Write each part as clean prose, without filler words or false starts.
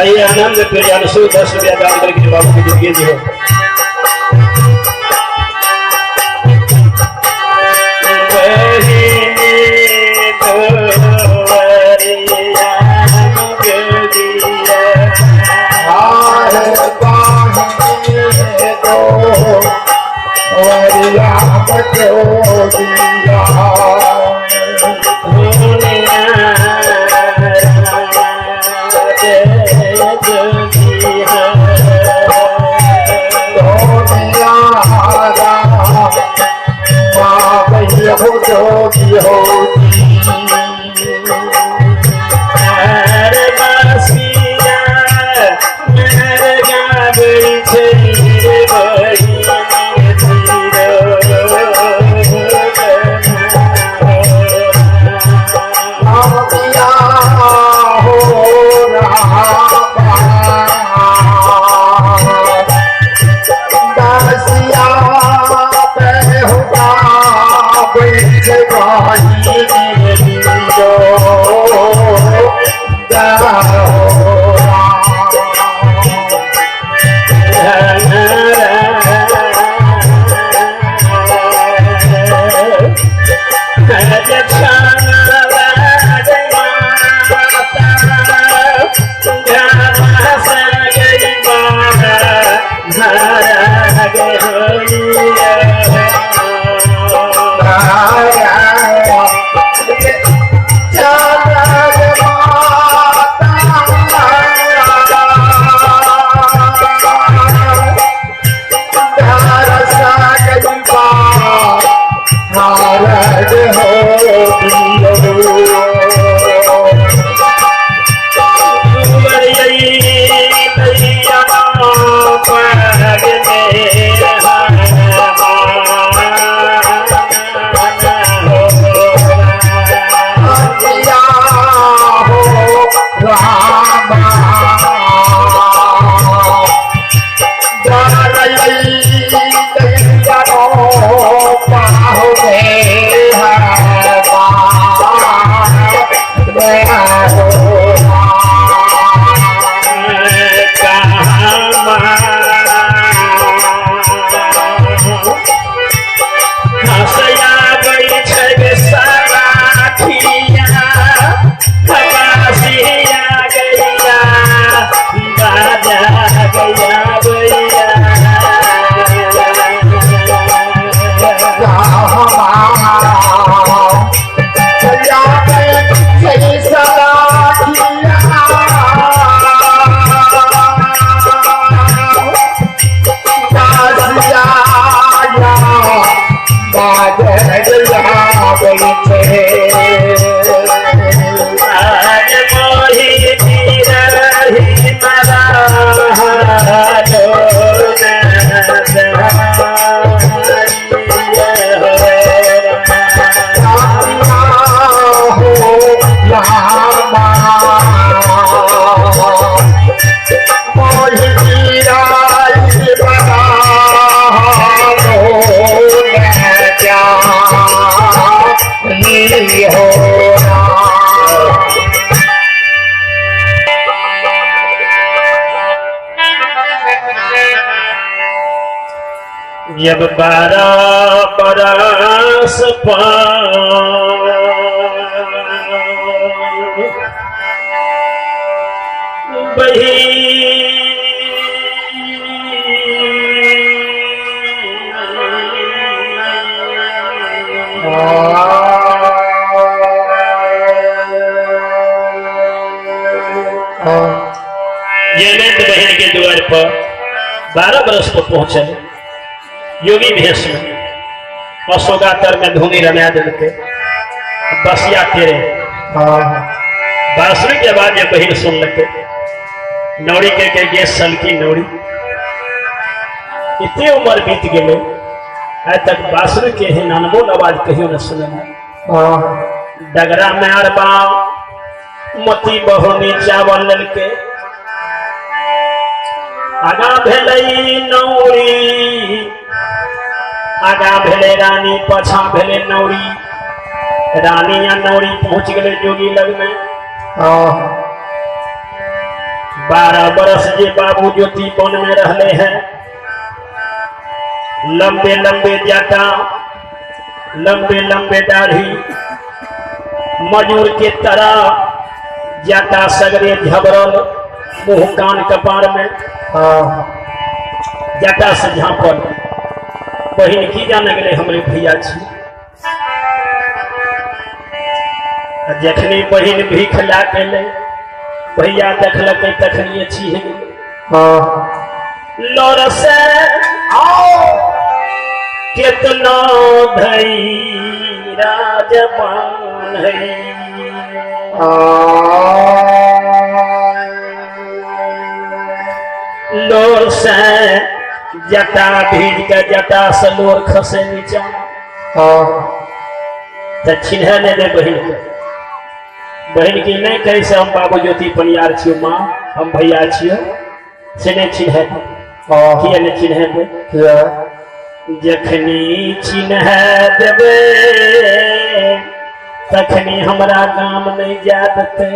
आइए आनंद प्रियांशु 10 रुपया दान करके बाबू की जिंदगी जी हो। जब 12 बरस बही बहन के द्वार पर 12 बरस पर पहुंचे योगी भेष में अशोका तर में धूनी रमा दिलके बसिया तेरे बांसुरी के बाद ये बहन सुन लगे नौड़ी के गे सलकी नौड़ी इतने उम्र बीत गए आइ तक बांसुरी के ही अनमोल आवाज कहियो न सुने। डगरा में अरबा मोती बहुनी चावल ललके आगा भेलै नौड़ी आगा भेलै रानी पाछा भेलै नौड़ी। रानी या नौड़ी पहुंच गए जोगी लग में। 12 बरस जे बाबू ज्योति वन में रहले हैं, लंबे लंबे जाटा, लंबे लंबे दाढ़ी, मजूर के तरह जाटा सगरे झबरल, मुंह कान कपार में जाटा से झांपल। बहिन की जाने गेलै हमरे भैया छी। जखनी बहिन भीख लए के एलै, भैया देखलकै तखनिये छी लोर से आओ केतना धई राजमान है। लोर से जटा भीज के जटा से लोर खसे नीचा, तऽ चिन्ह नहि दे बहिन के। बहिन के नहीं कहे से हम बाबू ज्योति परियार छियो माँ, हम भैया छियो, से नहीं चिन्ह दे। किया नहीं चिन्ह दे? जखनी चिन्ह देबै तखनी हमरा गाम नहीं जा देतै।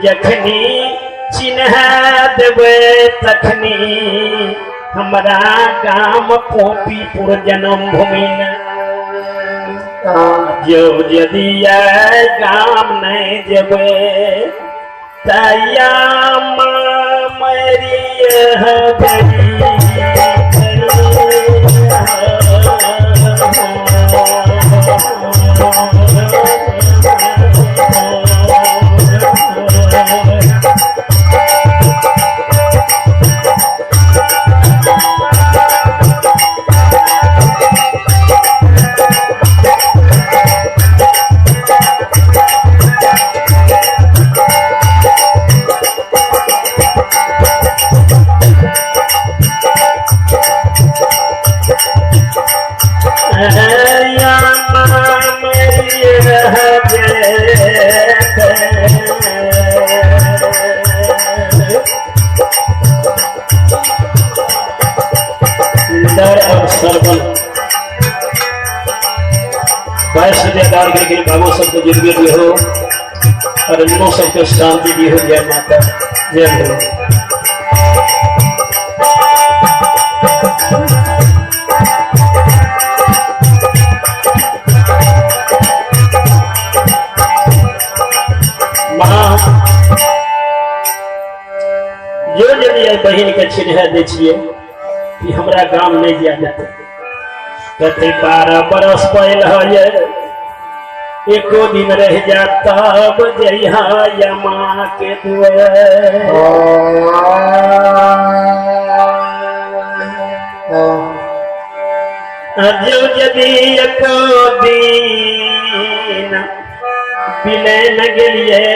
जखनी चिन्ह देबै तखनी हमरा गाम पोपीपुर जन्मभूमि ने जो यदि गाम नहीं जेबै तैया मरी डर और सरबल वैश्य के बाबू सबके जिंदगी दिहो और इनको सबके शांति दिहो। जय माता, जय भोले। माँ जो यदि बहिन के चिन्ह दै छियै कि हमरा गाम नहीं जाय देतै, कहते 12 बरस पहल है, एको दिन रह जा तब जइहा या माँ के दुआर। जो यदि एको दिन बिलैन गेलियै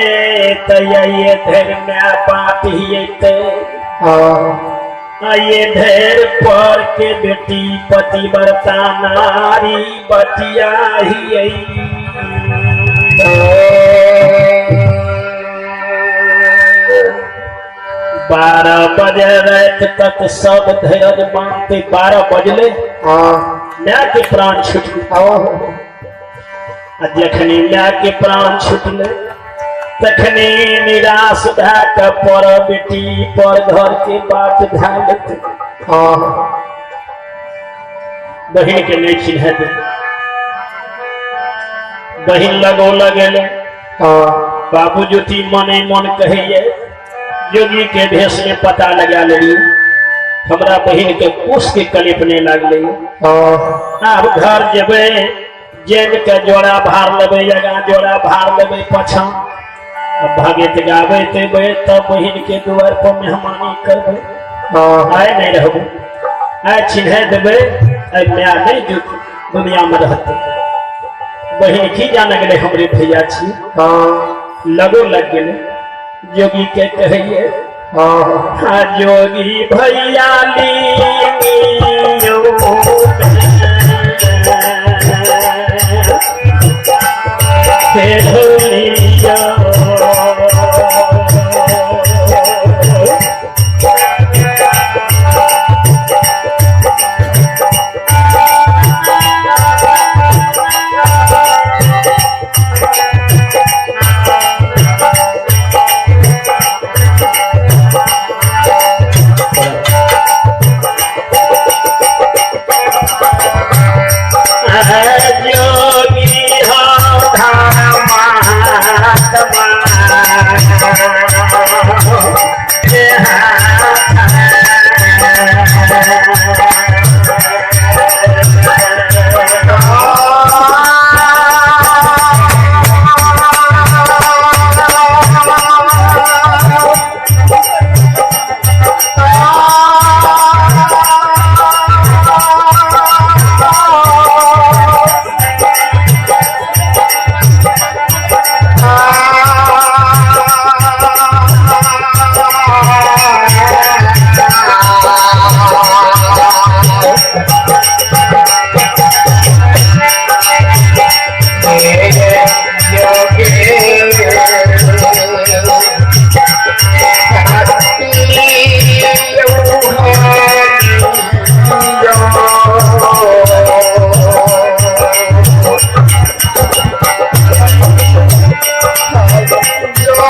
तऽ आइए धरि my बाप हियतै, आइए धरि पर के बेटी पतिव्रता नारी बटिया हियै। 12 बजे राति तक सब धैर्य बांधते, 12 बजले my के प्राण छुटले। आ जखनी my के प्राण छुटले तखनी निराश भए के पर बेटी पर घर के बाट धए लेतै। बहिन के नहीं चिन्ह दे, बहिन लगो लगेले। बाबू ज्योति मने मन कहैये जोगी के भेष में पता लगा लेली, हमरा बहिन के कुश के कलिप नहीं लागले। आब घर जेबै, जेन के जोड़ा भार लेबै, आगाँ जोड़ा भार लेबै पाछाँ, भागैत गाबैत एबै तब बहिन के दुआर पर मेहमानी करबै। आइ नहीं रहबै, आइ चिन्ह देबै, आइ my नहीं जुट दुनिया में रहतै। बहिन की जाने गेलै हमरे भैया छी, लगो लग गेलै। जोगी के कहिए हाँ जोगी भैया लियो हे ढोलिया।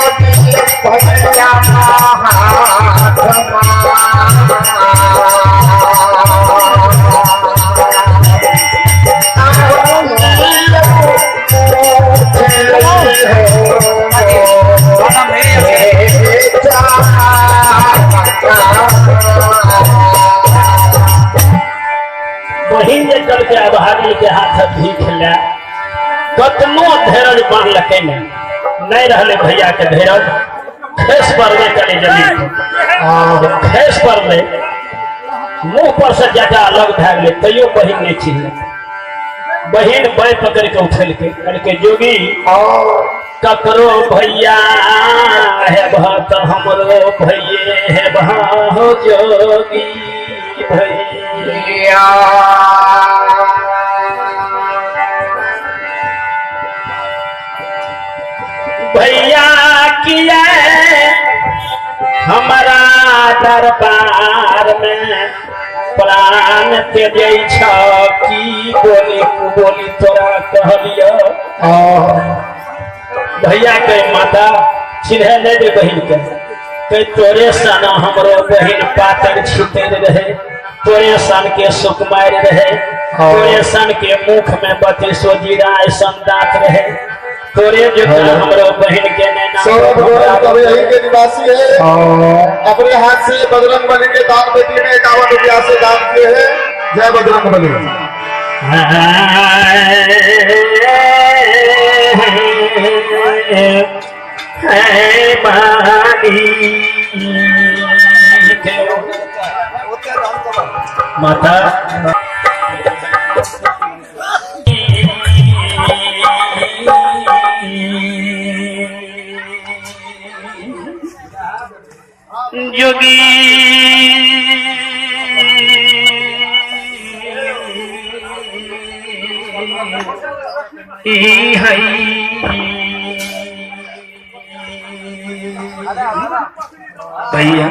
भैया बहिन जे कल के अभागिल के हाथ भीख ले कतनो धैर्य बांधलकै ने नहीं रहले भैया के धैर्य, खेस पड़ले कनी जमीन पर, खेस पड़ले, मुंह पर से जटा अलग भए गेलै, तैयो बहिन नहीं चिन्हलकै। बहिन बैर पकड़ के उठेलकै, कहलकै जोगी ककरो भैया हे भत हमरो भैये हे भाहो जोगी भैया। भैया किया हमारा दरबार में प्राण तेजै छ, की बोली बोली तोरा कहलियो। भैया के माता चिन्ह नहीं दे बहिन के, के तोरे सन हमरो बहिन पातर छितर रहे, तोरे सन के सुकुमार रहे, तोरे सन के मुख में बत्तीसो जीरा ऐसन दांत रहे, तोरे जो हमरो बहिन के नैना। सौरभ गौरव कभी यहीं के निवासी है, अपने हाथ से बजरंग बली के दान बेटी में 51 रुपया से दान किए हैं। जय बजरंग बली। माता जोगी भैया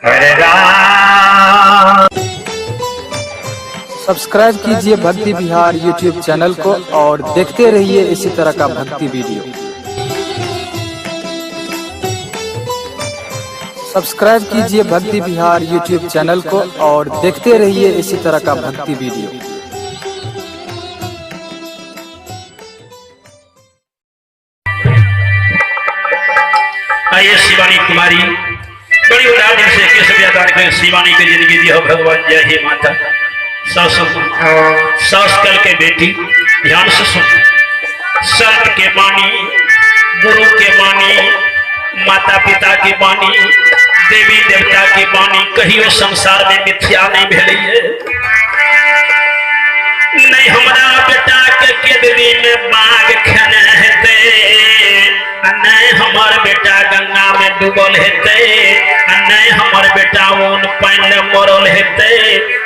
हरे राम। सब्सक्राइब कीजिए भक्ति बिहार यूट्यूब चैनल को और देखते रहिए इसी तरह का भक्ति वीडियो। सब्सक्राइब कीजिए भक्ति बिहार यूट्यूब चैनल को और देखते रहिए इसी तरह का भक्ति वीडियो। आइए शिवानी कुमारी बड़ी उदार दिल से 21 रुपया दान कर शिवानी के जिंदगी दियो भगवान। जय हे माता। सास सास कल के बेटी ध्यान से सुन, संत के बानी, गुरु के बानी, माता पिता के बानी, देवी देवता के बानी कहियो संसार में मिथ्या नहीं भेलै है। नहीं हमरा बेटा के केदली में बाघ खेने हेतै, नहीं हमर बेटा गंगा में डूबल हेतै, नहीं हमर बेटा ऊन पानि में मरल हेतै,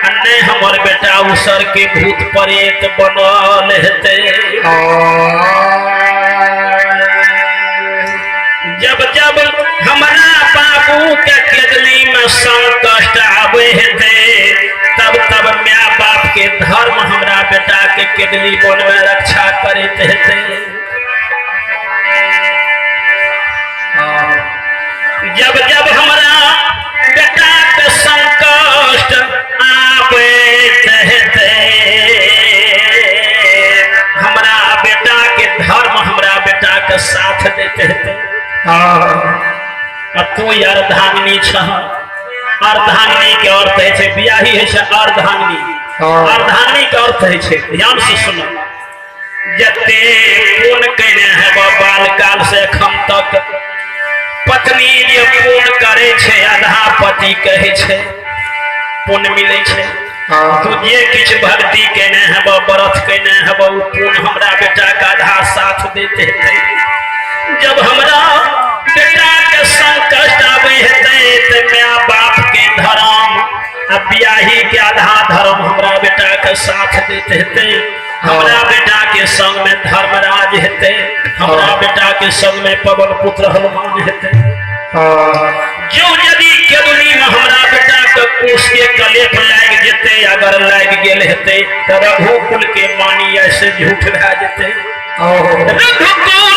नहीं हमर बेटा उसर के भूत प्रेत बनल हेतै। जब जब हमरा बाबू के केदली में संकट आवे हेतै, तब तब my बाप के धर्म हमरा बेटा के केदली बनवे रक्षा करैत हेतै। जब जब हमरा बेटा के संकट आबैत हेतै, हमरा बेटा के धर्म हमरा बेटा के साथ दैत हेतै। आ तू अर्धांगिनी छह, अर्धांगिनी के अर्थ होइ छै बियाही होइ छै अर्धांगिनी। अर्धांगिनी के अर्थ होइ छै, ध्यान से सुन, जते पुण्य कयने हेब बालकाल से एखन तक, पत्नी जे पुण्य करे छै आधा पति कहै छै पुण्य मिलै छै। तू जे किछु भक्ति केने हेब, व्रत केने हेब, ओ पुण्य हमरा बेटा के आधा साथ दैत हेतै। जब हमरा बेटा के संकट आबै हेतै तऽ my बाप के धर्म आ बियाही के आधा धर्म हमरा बेटा के साथ दैत हेतै। हमरा बेटा के संग में धर्मराज हेतै, हमरा बेटा के संग में पवन पुत्र हनुमान हेतै। जो यदि केदुली में हमरा बेटा के कुश के कलेप लागि जेतै, अगर लागि गेल हेतै तऽ रघुकुल के मानी ऐसे झूठ भए जेतै। रघुकुल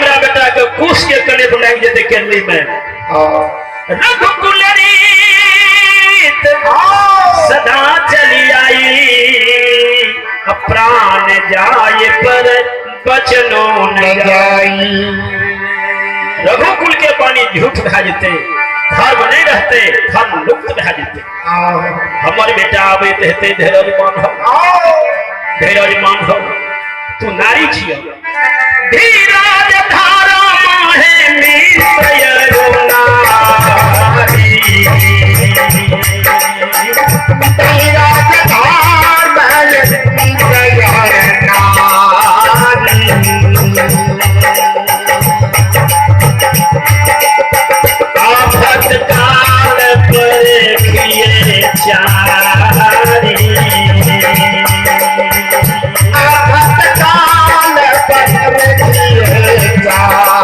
हमरा बेटा के कुश के कलेप लागि जेतै केरली में। रघुकुल रीत सदा चली आई, प्राण जाए पर बचनो न जाई। रघुकुल के पानी झूठ भए जेतै, धर्म नहीं रहते, धर्म लुप्त भए जेतै। हमर बेटा आबैत हेतै, धीरज बान्हब, धीरज बान्हब, तू नारी छिय। धीरज धारा माहे मित्र नारी, धीरज धार माहे मित्र नारी। आफत काल पर खिए चारी, आफत काल पर खिए चारी।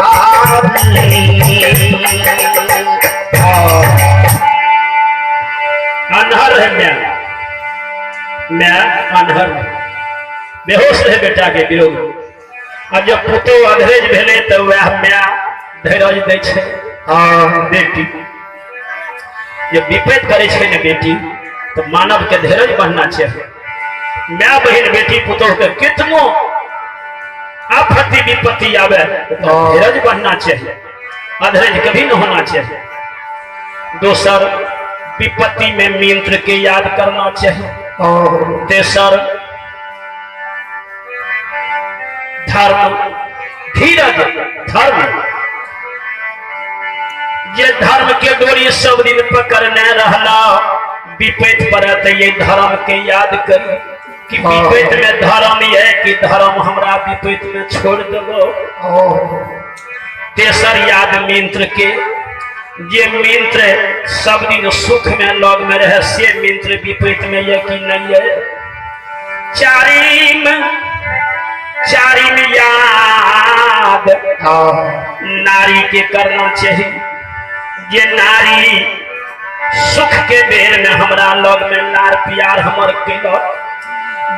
अनहर है मैं, मैं अनहर बेहोश रहे बेटा के विरोध। अब जब पुतो अधरेज भेलै तऽ वएह माय धैरज दै छै। बेटी जब विपैत करै छै ने बेटी, तऽ मानव के धैरज बढ़ना चाही। माय बहिन बेटी पुतोह के कितनो आपत्ति विपत्ति आवे धैरज बढ़ना चाहिए, अधैर्य कभी न होना चाहिए। दोसर विपत्ति में मित्र के याद करना चाहिए। तेसर धर्म, धीरज धर्म, जे धर्म के डोरी सब दिन पकड़ने रहला, विपैत पड़त ये धर्म के याद करी कि विपैत में धर्म ये कि धर्म हमरा विपैत में छोड़ देलो। तेसर याद मित्र के, जे मित्र सब दिन सुख में लग में रहे से मित्र विपैत में ये कि नहीं है। चारिम चारिम याद नारी के करना चाहिए। जे नारी सुख के बेर में हमरा लग में नार प्यार हमर केलक,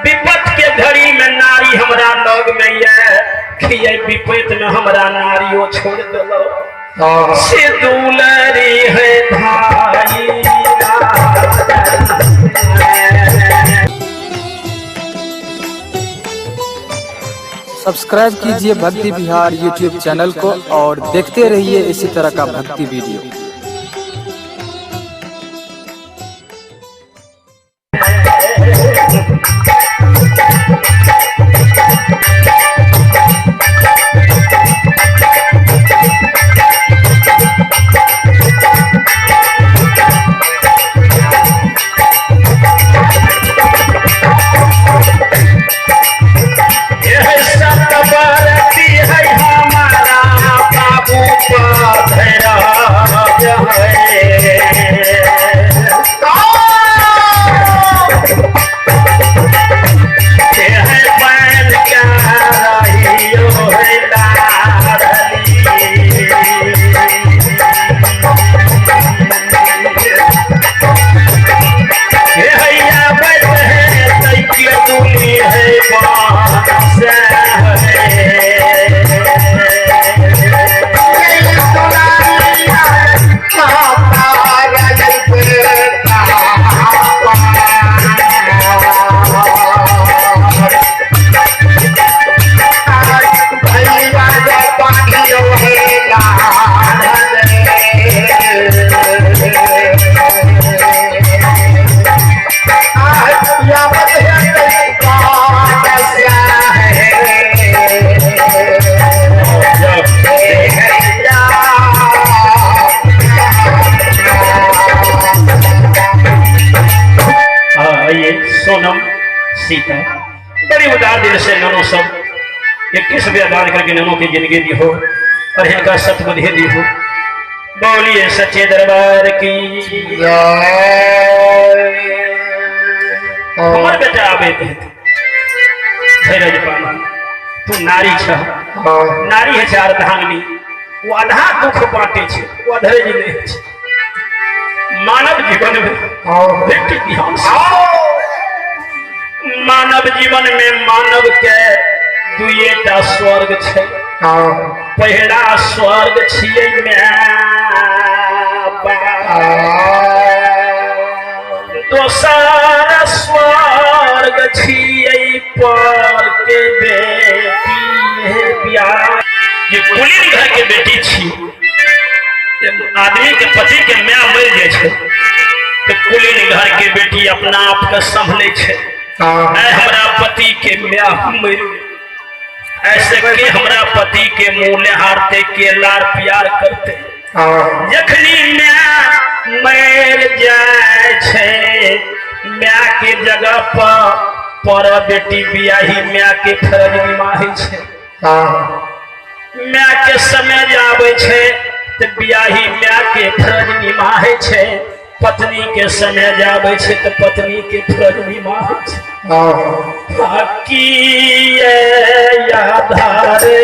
विपत के घड़ी में नारी हमरा लग में ये कि ये विपत में हमरा नारियो छोड़ देलक। से दुलरी है भाई। सब्सक्राइब कीजिए भक्ति बिहार यूट्यूब चैनल को और देखते रहिए इसी तरह का भक्ति वीडियो। सोनम सीता बड़ी उदार दिल से ननो सब 21 रुपया दान करके ननो की जिंदगी दी हो और इनका सतबुद्धि दी हो। बोलिए सच्चे दरबार की। हमार बेटा आबे धैर्य पाना, तू नारी छ, नारी है चार धांगनी, वो आधा दुख बांटे छे, वो अधैर्य नहीं छे। मानव जीवन में बेटी ध्यान से, मानव जीवन में मानव के दुएटा स्वर्ग छे, पहिला स्वर्ग छियै माय बाप, दोसर स्वर्ग छियै पर के बेटी हे बियाह। जे कुलीन घर के बेटी छी, आदमी के पति के माय मरि जाइ छै तऽ कुलीन घर के बेटी अपना आप के संभले छै। ऐ हमरा पति के माय मरि गेल, ऐसे के हमरा पति के मुँह निहारते, के लार प्यार करते। जखनी माय मरि जाइ छै, माय के जगह पर बेटी बियाही माय के फर्ज निभाबै छै। माय के समय जे आबै छै तऽ बियाही माय के फर्ज निभाबै छै, पत्नी के समय जे आबै छै तऽ पत्नी के फर्ज निभाबै छै। की आधारे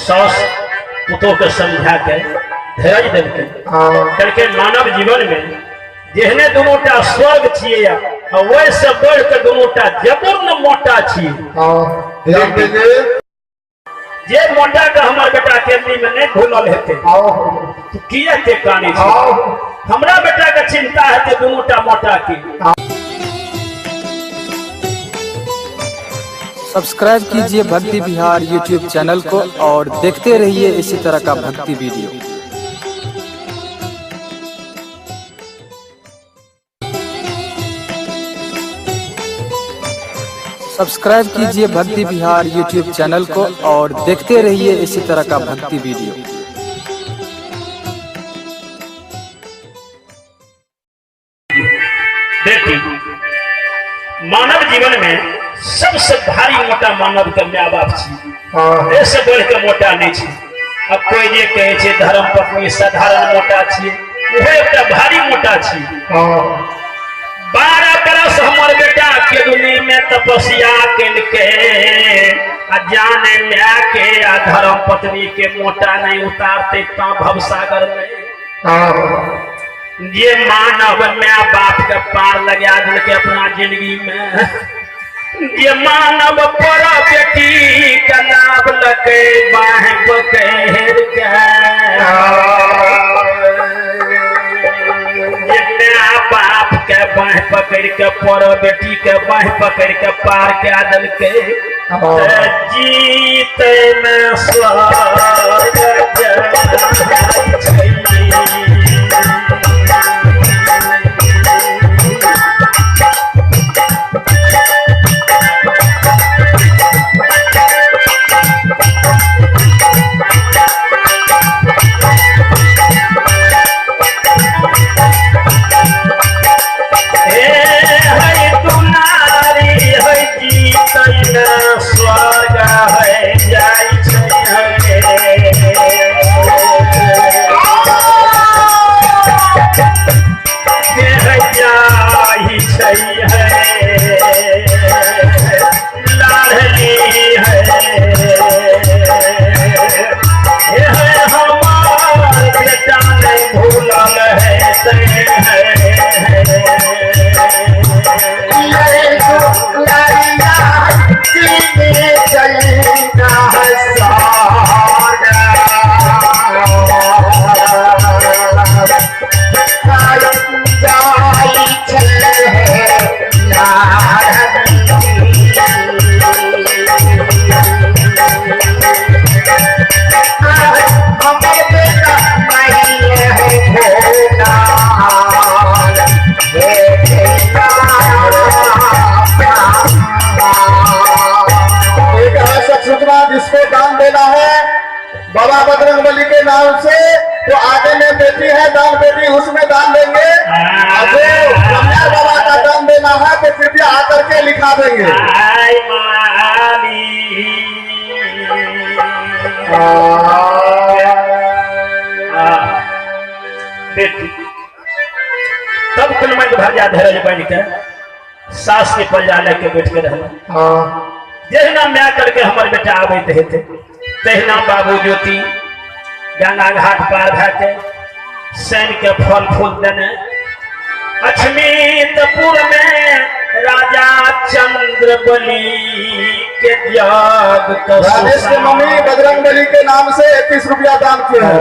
सास पुतोह के समझा के धैर्य देलकै, कहलकै मानव जीवन में जेहने दुनूटा स्वर्ग छियै आ ओहिसँ बढ़ि के दुनूटा जबुर्न मोटा छियै। जे मोटा के हमर बेटा केंद्री में नहीं घुलल हेतै किया एते कानै छै? हमरा बेटा के चिंता हेतै दुनूटा मोटा के। सब्सक्राइब कीजिए भक्ति बिहार यूट्यूब चैनल को और देखते रहिए इसी तरह का भक्ति वीडियो। सब्सक्राइब कीजिए भक्ति बिहार यूट्यूब चैनल को और देखते रहिए इसी तरह का भक्ति वीडियो। बेटी, मानव जीवन में सबसे भारी मोटा मानव के my बाप छी, ऐसे बढ़ के मोटा नहीं छी। अब कोई जे कहे छे धर्म पत्नी साधारण मोटा छी, वह एकटा भारी मोटा छी। 12 बरस हमर बेटा केदुनी में तपस्या केलकै आ जाने माय के आ धर्म पत्नी के मोटा नहीं उतारते ता भवसागर में। ये मानव my बाप के पार लगा दिलकै अपना जिंदगी में। ये मानव पर बेटी के नाम लके बाह पकड़ के बाप के बाह पकड़ के पर बेटी के बाह पकड़ के पार के दिलकै जीते में स्वर्ग जाइ छै। स्वर्ग है जाइ छै। लाडली है हमार बेटा नहीं भूलल है। जिसको दान देना है बाबा बजरंग बली के नाम से, तो आगे में बेटी है दान बेटी उसमें दान देंगे। और जो कन्या बाबा का दान देना है तो कृपया आकर के लिखा देंगे। बेटी तब कुलमंत भरिया धैर्य बन के सास के पल्ला लेके बैठ के रहना। जहिना my करके हमर बेटा आबैत हेतै तहिना बाबू ज्योति गंगा घाट पार भए के सैन के फल फूल देने अछमीतपुर में राजा चंद्र बलि के त्याग। राजेश के मम्मी बजरंग बली के नाम से 21 रुपया दान किए हैं।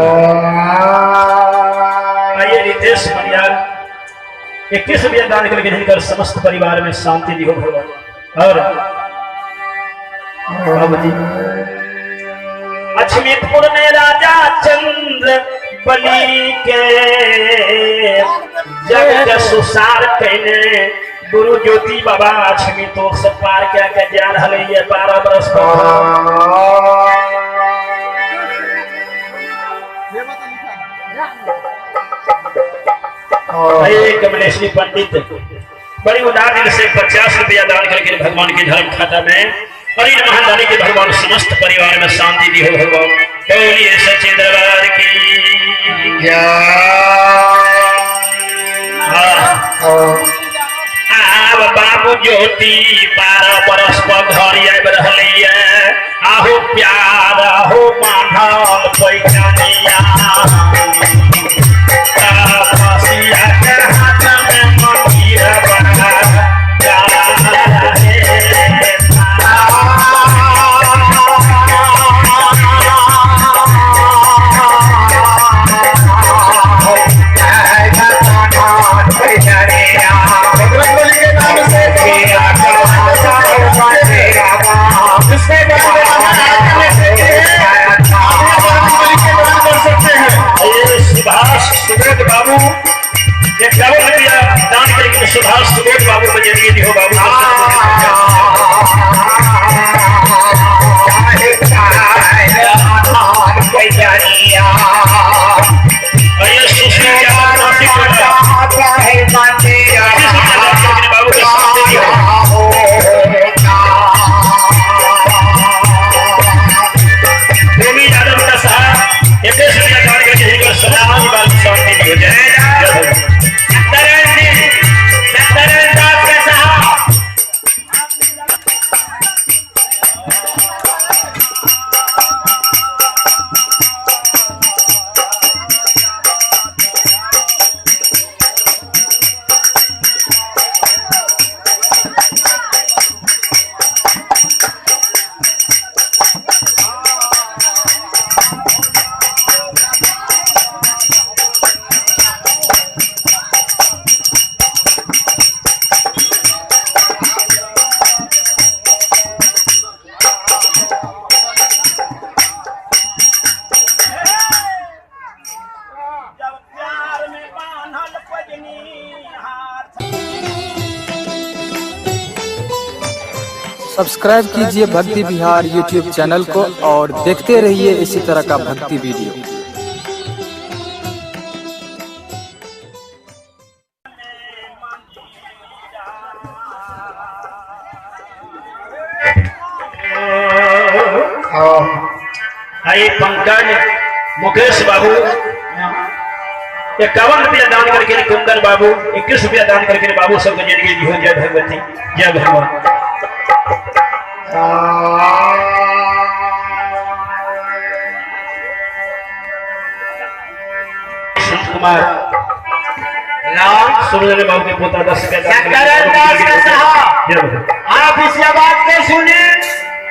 आइए रितेश मनियार 21 रुपया दान करके जिनकर समस्त परिवार में शांति दी हो भगवान। और अछमीतपुर में राजा चंद्र बलि के जग के सुसार कैने गुरु ज्योति बाबा अछमीतो से पार क्या के जा रहलै ये 12 बरस पर। कमलेश्वरी पंडित बड़ी उदार दिल से 50 रुपया दान करके भगवान के धर्म खाता में और इन महादानी के भगवान समस्त परिवार में शांति दी हो भगवान। बोलिए सच्चे दरबार की जय। आब बाबू ज्योति 12 बरस पर घर आबि रहलैये। आहो प्यार आहो बान्हल पैठानिया के हाथ में मंदिर बना जिसने सब्सक्राइब कीजिए भक्ति बिहार यूट्यूब चैनल को और देखते रहिए इसी तरह का भक्ति वीडियो। आई पंकज मुकेश बाबू 51 रुपया दान करके कुंदन बाबू 21 रुपया दान करके बाबू सबके जिंदगी दी हो। जय भगवती, जय भगवान। संत कुमार सुरेंद्र बाबू के पोता 10 रुपया। आप इस आवाज को सुने,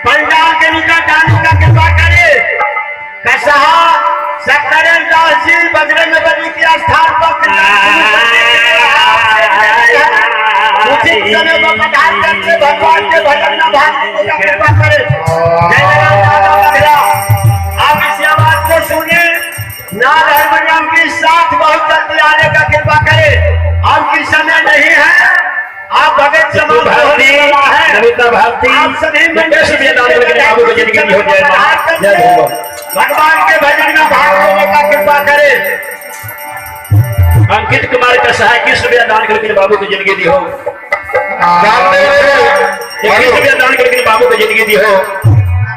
पंडाल के निकट आने का कृपा करें। कसहा सकरन दास जी बजरंग बली के स्थान पर उचित समय पर पधार करके भगवान के भजन में भाग लेने का कृपा करें। जय राम दादा। आप इस आवाज को सुने, नाल हारमोनियम के साथ बहुत जल्दी आने का कृपा करें। आपकी समय नहीं है, आप भगत समाज भारती नमिता भारती आप सभी भगवान के भजन में भाग लेने का कृपा करें। अंकित कुमार का सहाय 21 रुपया दान करके बाबू की जिंदगी दी हो। 21 रुपया दान करके बाबू की जिंदगी दी हो।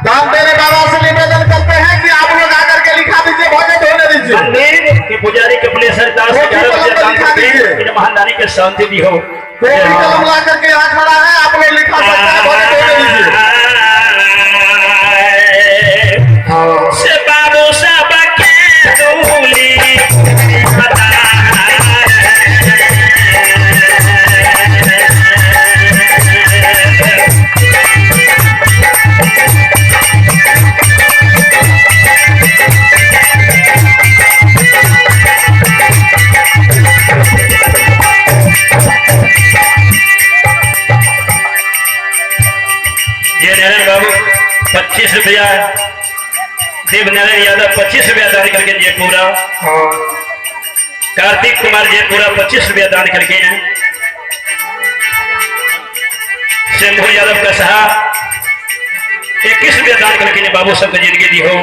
दान देने बाबा से निवेदन करते हैं कि आप लोग आकर के लिखा दीजिए, भजन होने दीजिए। मंदिर के पुजारी कमलेश्वर दास 11 रुपया दान करके महादानी के शांति दी हो। कोई कलम ला करके यहाँ खड़ा है, आप लोग लिखा सकते हैं, भजन होने दीजिए। से बाबू सब के दूली बता बाबू 25 रुपया, देव नारायण यादव 25 रुपया दान करके जयपुरा, कार्तिक कुमार जयपुरा 25 रुपया दान करके, शंभू यादव कसहा 21 रुपया दान करके बाबू सबके जिंदगी दी हो।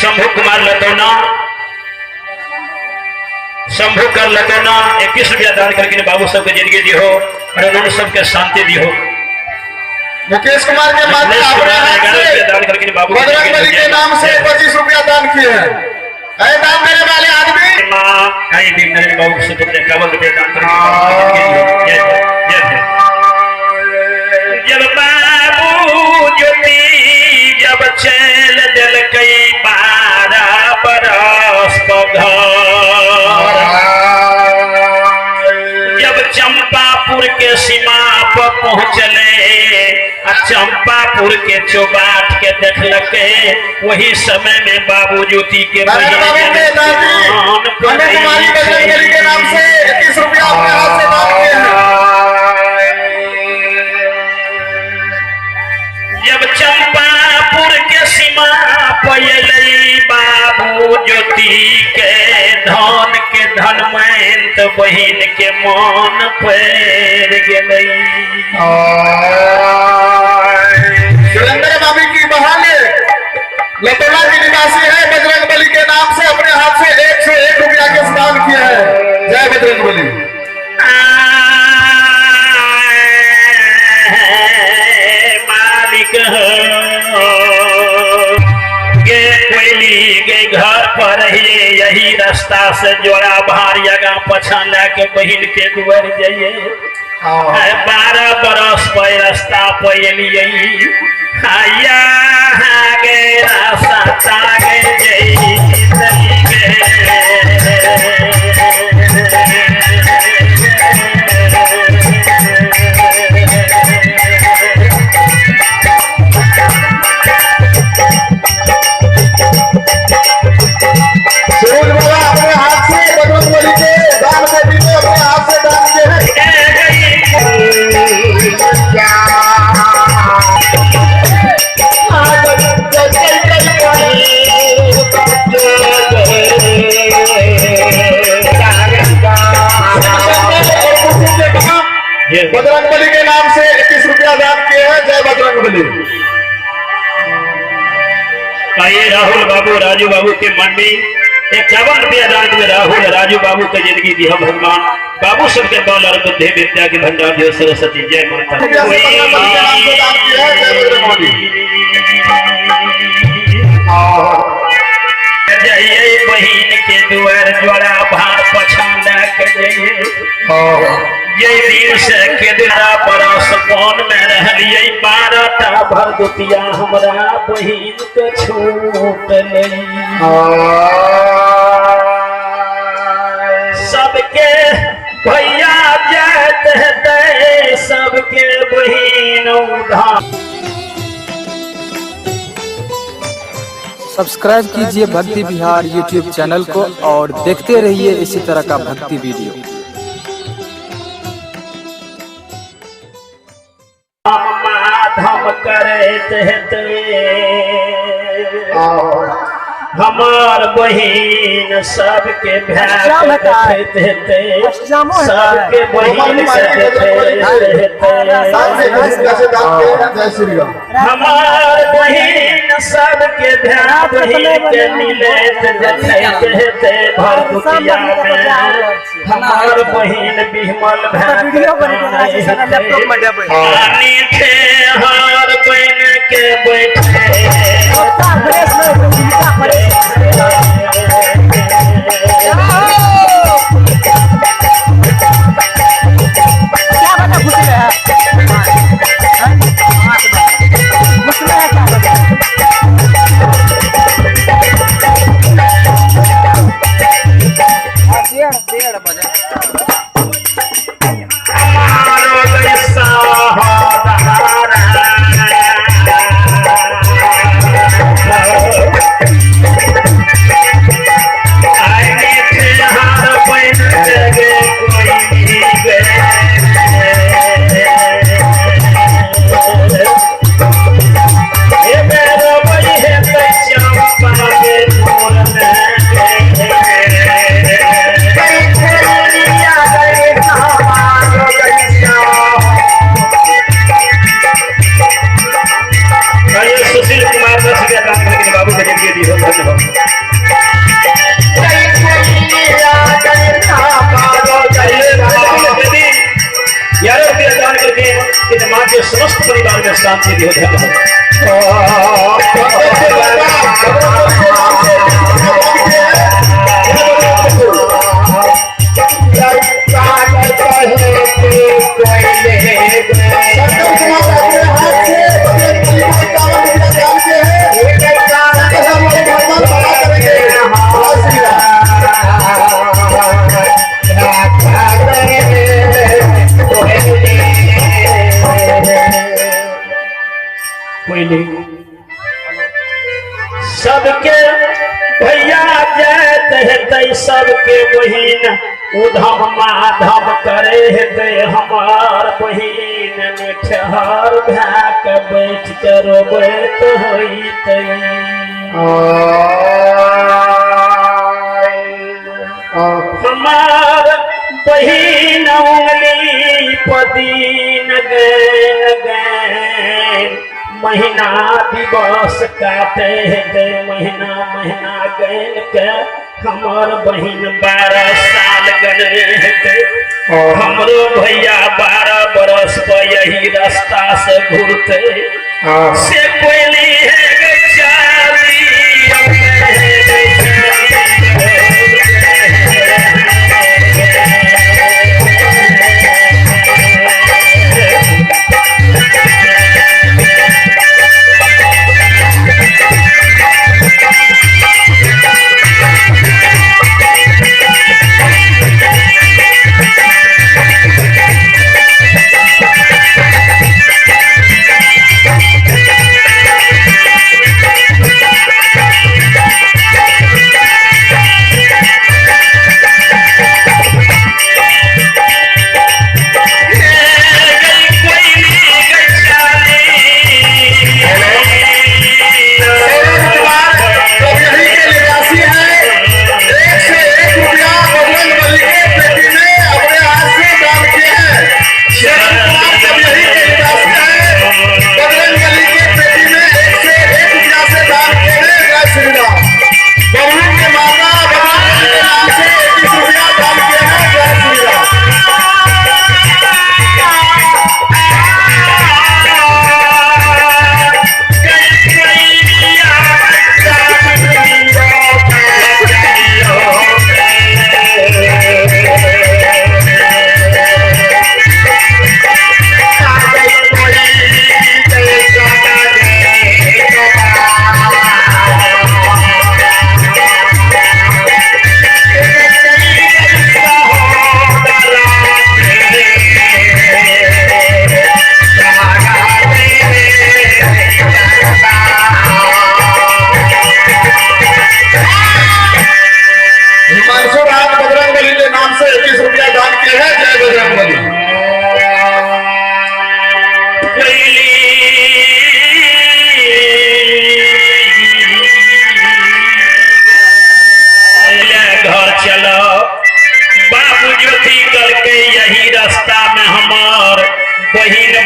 शंभू कुमार लतौना, शंभू कर लतौना 21 रुपया दान करके बाबू सबके जिंदगी दी हो और उन्होंने सबके शांति दी हो। मुकेश कुमार के माता अपने हाथ से बजरंग बली के नाम से 25 रुपया दान किए हैं। अरे दान देने वाले आदमी बाबू से तुमने 51 रुपया दान करके। जब बाबू ज्योति जब चल दिल कई 12 बरस घर, जब चंपापुर के सीमा पर पहुंचले, चंपापुर के चौबाट के देखलके, वही समय में बाबू ज्योति के के नाम से 21 रुपया अपने हाथ से दान किए हैं। जब चंपापुर के सीमा पर बाबू ज्योति के धन के धनमंत बहिन के मन पड़ गई। सुरेंद्र बाबू की बहन लतोला की निवासी है, बजरंग बली के नाम से अपने हाथ से 101 रुपया के दान किया है। जय बजरंग बली। मालिक गे कोयली गे घर पर ही यही रास्ता से जोड़ा भार आगा पछा लेके बहिन के दुआर जाइए। 12 बरस पर रास्ता पर एलियै आया गे रास्ता गे सूरज बाबा अपने हाथ से बजरंग बली के दान पेटी में अपने हाथ से दान किए हैं। क्या आइए राहुल बाबू राजू बाबू के मम्मी 51 रुपया दान में राहुल राजू बाबू के जिंदगी दिया भगवान बाबू सबके बल और बुद्धि विद्या के भंडार दियो सरस्वती जय माता। जइए बहिन के दुआर ज्वाला भार पछान के जइए ये दिन से के दुरा बरस कौन में रहलिए 12 टा भरदुतिया हमरा बहिन के छूटलै। सबके भैया जात हेतै सबके बहिन उधार। सब्सक्राइब कीजिए भक्ति बिहार यूट्यूब चैनल को और देखते रहिए इसी तरह का भक्ति वीडियो। माधव करैत हेतै हमार बहिन सबके भाई देखैत हेतै सबके बहिन से देखैत हेतै हमार बहिन सबके भाई बहिन के मिलैत देखैत हेतै भरदुतिया में हमार बहिन बिमल भाई हार बन के बैठे क्या बता घुस रहा है घुस रहा है क्या बता 1.5 बजे सुशील कुमार 10 रुपया दान करके बाबू के जिंदगी दी हो धन्यवाद। 11 रुपया दान करके इन माँ के समस्त परिवार में शांति दी हो धन्यवाद। सबके भैया जात हेतै सबके बहिन उधम माधव करे हेतै हमार बहिन निठहर भए के बैठ के रोबैत होइतै। हमार बहिन उंगली पदीन गैन गैन महीना दिवस काटे हेतै महीना महीना गैन के हमार बहिन 12 साल गने हेतै। हमरो भैया 12 बरस पर यही रास्ता से घुरते से कोयली है गे चाली Yeah.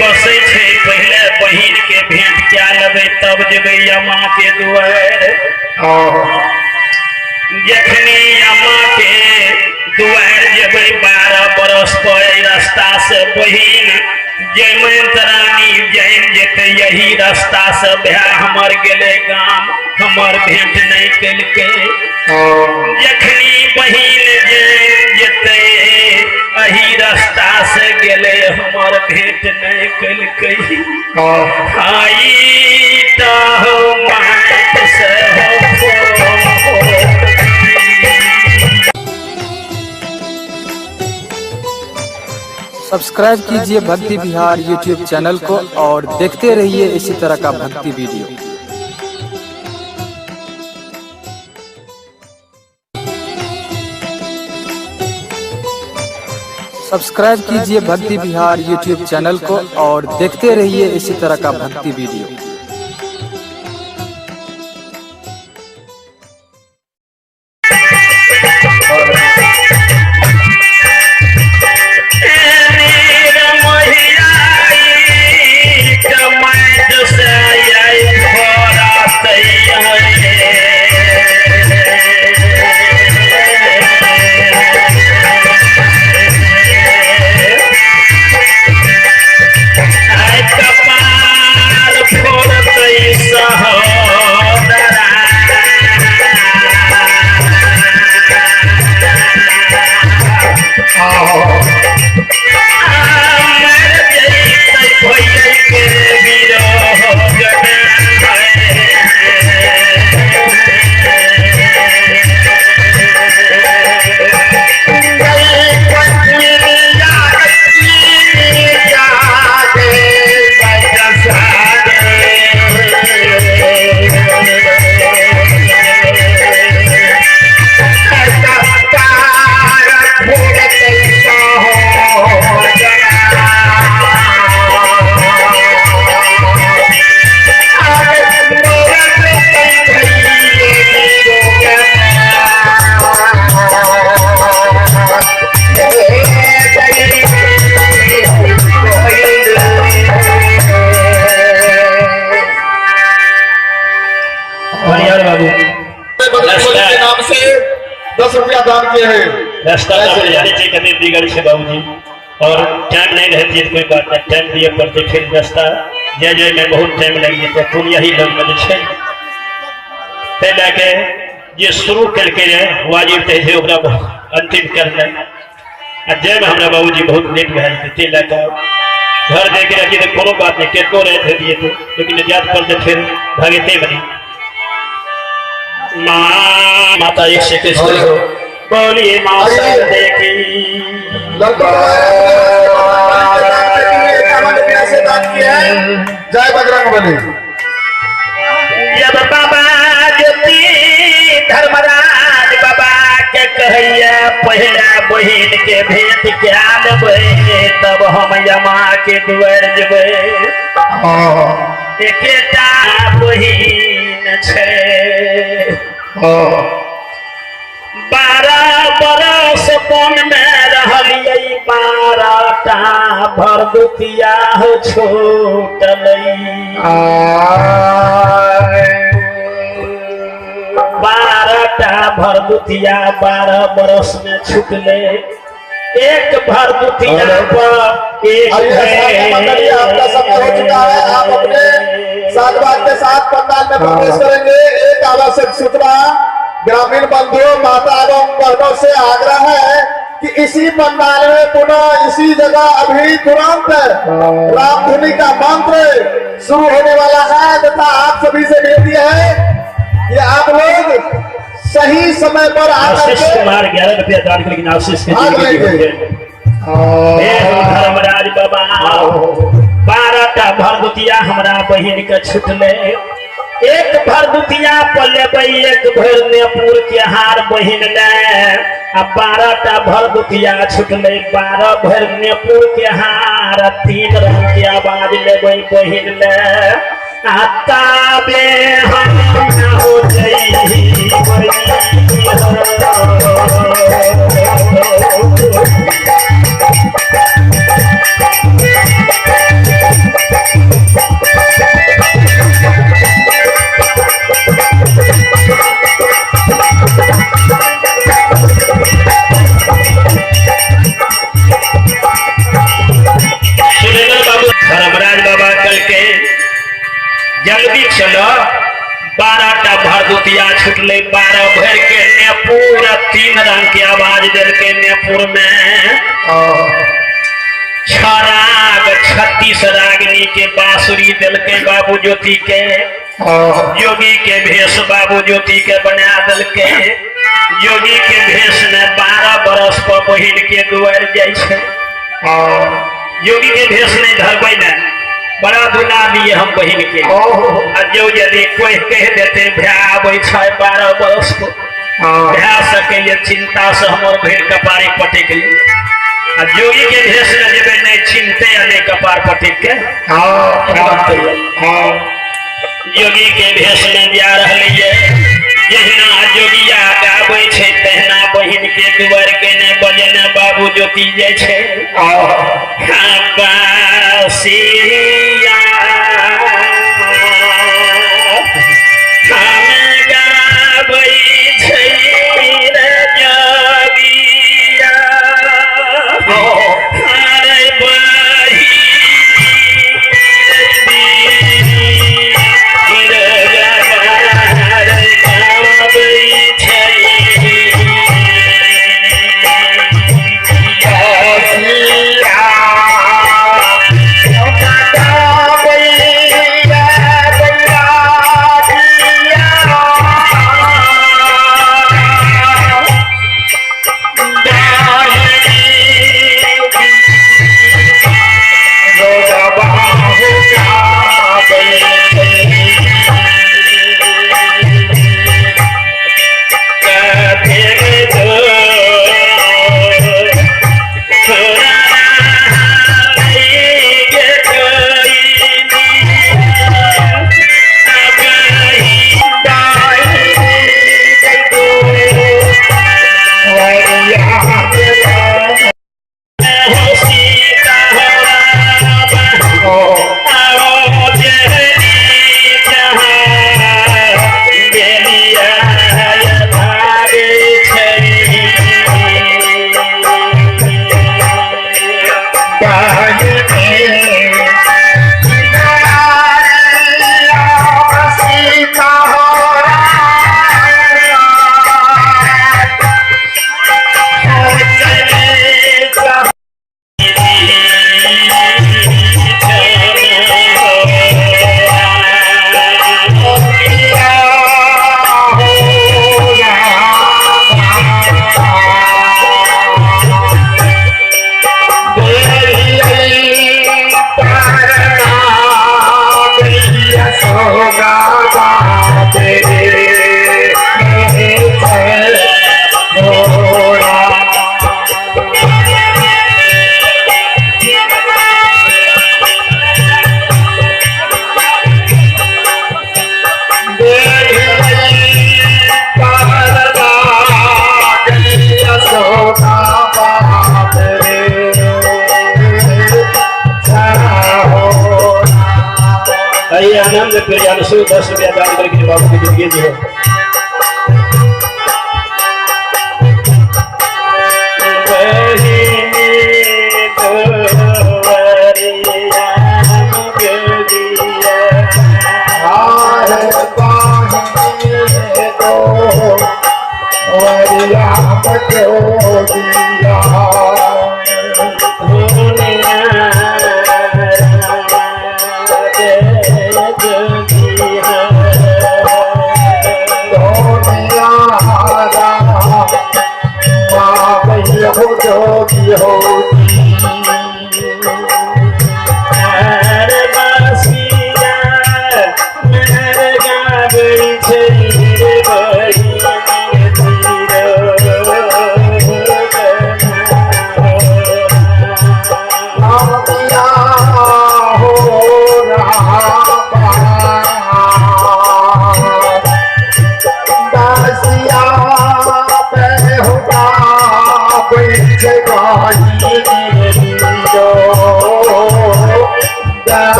बसै छै, पहिले बहिन के भेंट कए लेबै तब जेबै यमा के दुआरि। जखनी यमा के दुआरि जेबै 12 बरस पर एहि रास्ता से बहिन जयमंत रानी जैन जेतै, यही रास्ता से भाय हमर गेलै गाम, हमर भेंट नहि केलकै। जखनी बहिन जैन जेतै एही रास्ता से गेलै, हमर भेंट नहि केलकै। आई तऽ माटि से हो। सब्सक्राइब कीजिए भक्ति बिहार यूट्यूब चैनल को और देखते रहिए इसी तरह का भक्ति वीडियो। सब्सक्राइब कीजिए भक्ति बिहार यूट्यूब चैनल को और देखते रहिए इसी तरह का भक्ति वीडियो। के नाम से 10 रुपया दान किए हैं। रास्ता कभी बिगड़ से बाबूजी और टाइम नहीं रहती है, कोई बात नहीं, टाइम दिए पड़ते फिर रास्ता जय जय में बहुत टाइम लग जाते, पुण्य ही लोग में छै लए जे शुरू करके वाजिब थे ओकरा अंतिम करना। आ जायमे हमरा बाबूजी बहुत लेट भए जेतै, ताहि लए कऽ घर जाइके रहती तऽ कोनो बात नहीं, केतनो रहते दिए थे, लेकिन जात पड़ते फिर भागते बनी। माँ माता एक से कृष्ण बोलिए माँ देखी जय बजरंग बली। जब बाबा ज्योति धर्मराज बाबा के कहैया पहिला बहिन के भेंट क्या लेबै तब हम यमा के दुआर जेबै। एकेटा बहिन छै 12 बरस वन में रहलियै, 12 टा भरदुतिया छूटलै, 12 टा भरदुतिया 12 बरस में छूटलै। एक भरदुतिया पर एक आपका समय हो चुका है, आप अपने सागवान के साथ पंडाल में प्रवेश करेंगे। एक आवश्यक सूचना ग्रामीण बंधुओं, माता एवं बहनों से आग्रह है कि इसी पंडाल में पुनः इसी जगह अभी तुरंत रामधुनी का मंत्र शुरू होने वाला है तथा आप सभी से विनती है कि आप लोग सही समय पर आकर के 11 रुपया दान लेकिन आशीष के धर्मराज बाबा 12 टा भरदुतिया हमरा बहिन के छुटले, एक भरदुतिया पर लेबै एक भरि नेपुर के हार बहिन ले, आ 12 टा भरदुतिया छुटले, 12 भरि नेपुर के हार 3 रंग के आवाज लेबै बहिन ले, आ ताबे हम हो जइबै। जल्दी चलो। 12 टा भरदुतिया छुटले, 12 भर के नेपुर 3 रंग के आवाज देलके नेपुर में। 6 राग 36 रागनी के बांसुरी देलके बाबू ज्योति के। योगी के भेष बाबू ज्योति के बना देलके। योगी के भेष में 12 बरस पर बहिन के दुआर जाइ छै। योगी के भेष नहीं धरबै ने, बड़ा दुना दिए हम बहिन के। आ जो यदि कोई कह देते भैया आबै छै 12 बरस पर, भैया सकैए चिंता से हमर बहिन कपारे पटक ले। आ जोगी के भेष में जेबै नहीं चिंते आ नहीं कपार पटक के। योगी के भेष में जा रहलियै, जहिना जोगिया गाबै छै तहिना बहिन के दुआर के ने बजेने बाबू ज्योति जाइ छै। बासिया हम गाबै छै रे जोगिया, अरे आनंद प्रियांशु 10 रुपया दान करके बाबू की जिंदगी जी है।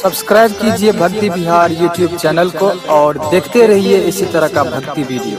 सब्सक्राइब कीजिए भक्ति बिहार यूट्यूब चैनल को और देखते रहिए इसी तरह का भक्ति वीडियो।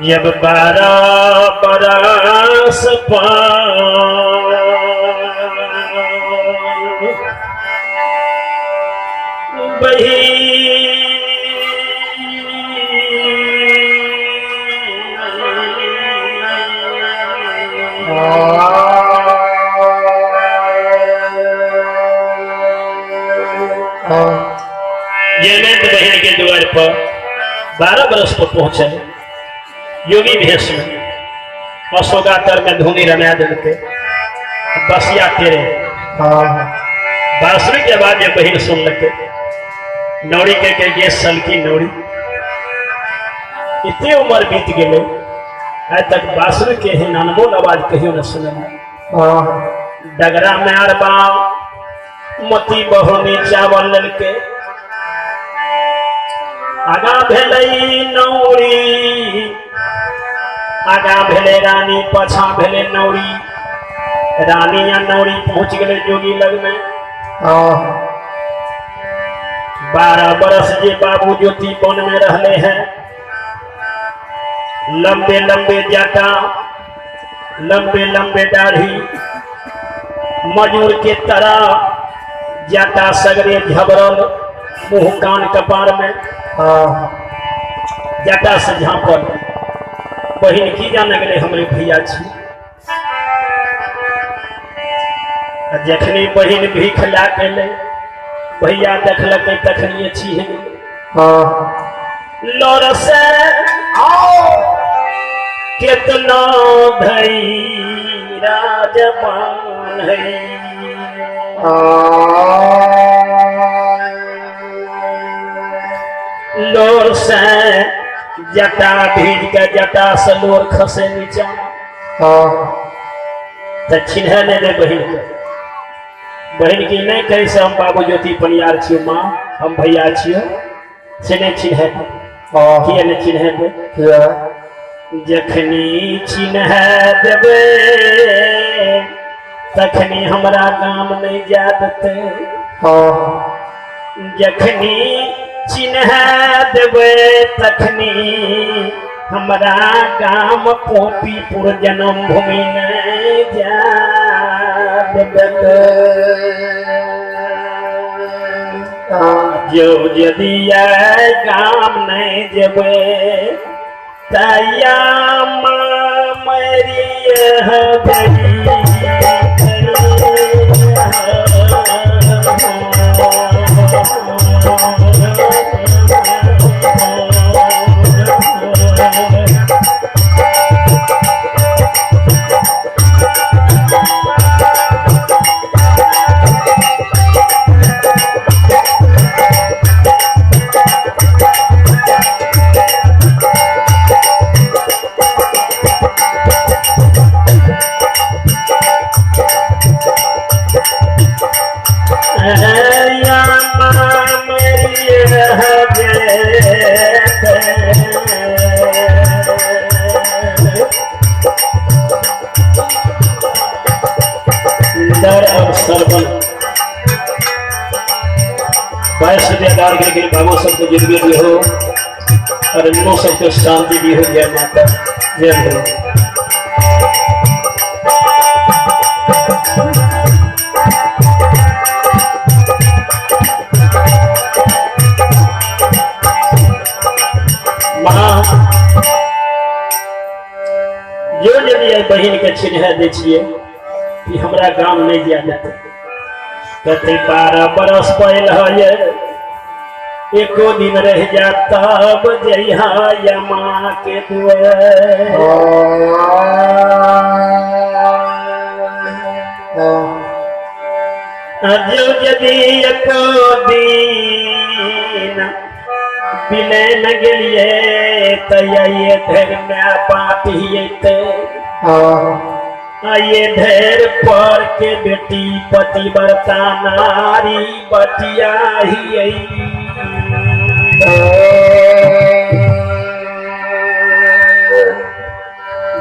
जब 12 बरस बही बहन के द्वार पर 12 बरस पर पहुंचे योगी भेष में अशोकातर में धूनी रमा दिलके बसिया तेरे बांसुरी के बाद ये बहिन सुन लके नौरी के ये सलकी नौरी इतने उम्र बीत गए आज तक बांसुरी के ही अनमोल आवाज कहियो न सुनल। डगरा में अरबा मोती बहुनी चावल ललके आगा भेलै नौरी आगा भेले रानी पाछा भेले नौरी। रानी या नौरी पहुंच गए जोगी लग में। 12 बरस जे बाबू ज्योति वन में रहले हैं, लंबे लंबे जाटा लंबे लंबे दाढ़ी मजूर के तरह जाटा सगरे झबरल मुंह कान कपार में जाटा से झांपल। बहिन की जाने गए हमरे भैया छी। जखनी बहिन भीख ला के ले भैया देखलकै तखनी छी लोर से केतना धई राजमान है। लोर से जटा भीज के जटा से लोर खसे नीचा तो चिन्ह नहीं दे बहिन के। बहिन की नहीं कही से हम बाबू ज्योति परियार छियो माँ हम भैया छियो से नहीं चिन्ह किया नहीं चिन्ह दे। जखनी चिन्ह देवे तखनी हमरा गाम नहीं जा देते। जखनी चिन्ह देवे तखनी हमरा गाम पोपीपुर जन्म भूमि नहीं जा देते। जो यदि गाम नहीं जेबे तैया मरी रुपया दान करके बाबू सबको जिंदगी दी हो और इन सबको शांति दी हो। जय माता, जय हो। माँ जो यदि बहिन के चिन्ह दै छियै कि हमरा गाम नहीं दिया जाते। कहते 12 बरस पहल है, एको दिन रह जा तब जइहा या माँ के दुआर। जो यदि एको दिन बिलय न गेलिए त ये धैर्य my बाप हियते, ये धैर्य पर के बेटी पतिव्रता नारी बटिया हियै।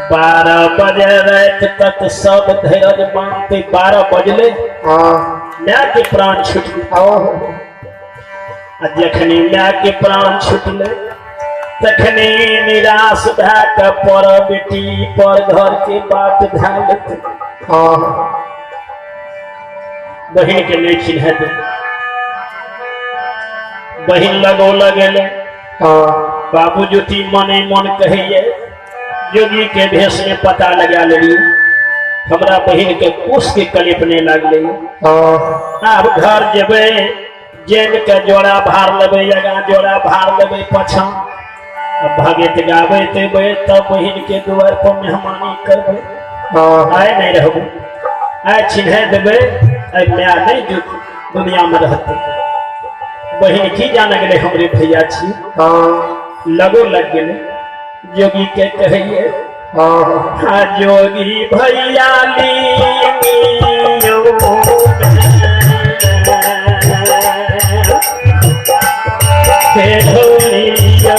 12 बजे रात तक सब धैर्य बांधते। 12 बजले my के प्राण छूटले। आ जखनी my के प्राण छूटले तखनी निराश भए के पर बेटी पर घर के बात भए लेते। बहिन के नहीं चिन्ह दे। बहिन लगो लगेले। बाबू ज्योति मने मन कहिए जोगी के भेष में पता लगा लेलिए, हमरा बहिन के कुश के कलेप नहीं लागले। आब घर जेबै, जेन के जोड़ा भार लेबै, आगाँ जोड़ा भार लेबै पाछाँ, भगत गाबैत एबै तब बहिन के दुआर पर मेहमानी करबै। आइ नहीं रहबै, आइ चिन्ह देबै, आइ my नहीं दुनिया में रहतै। बहिन की जाने गेलै हमरे भैया छी, लगो लग गेलै। जोगी के कहिए हाँ जोगी भैया लियो हे ढोलिया।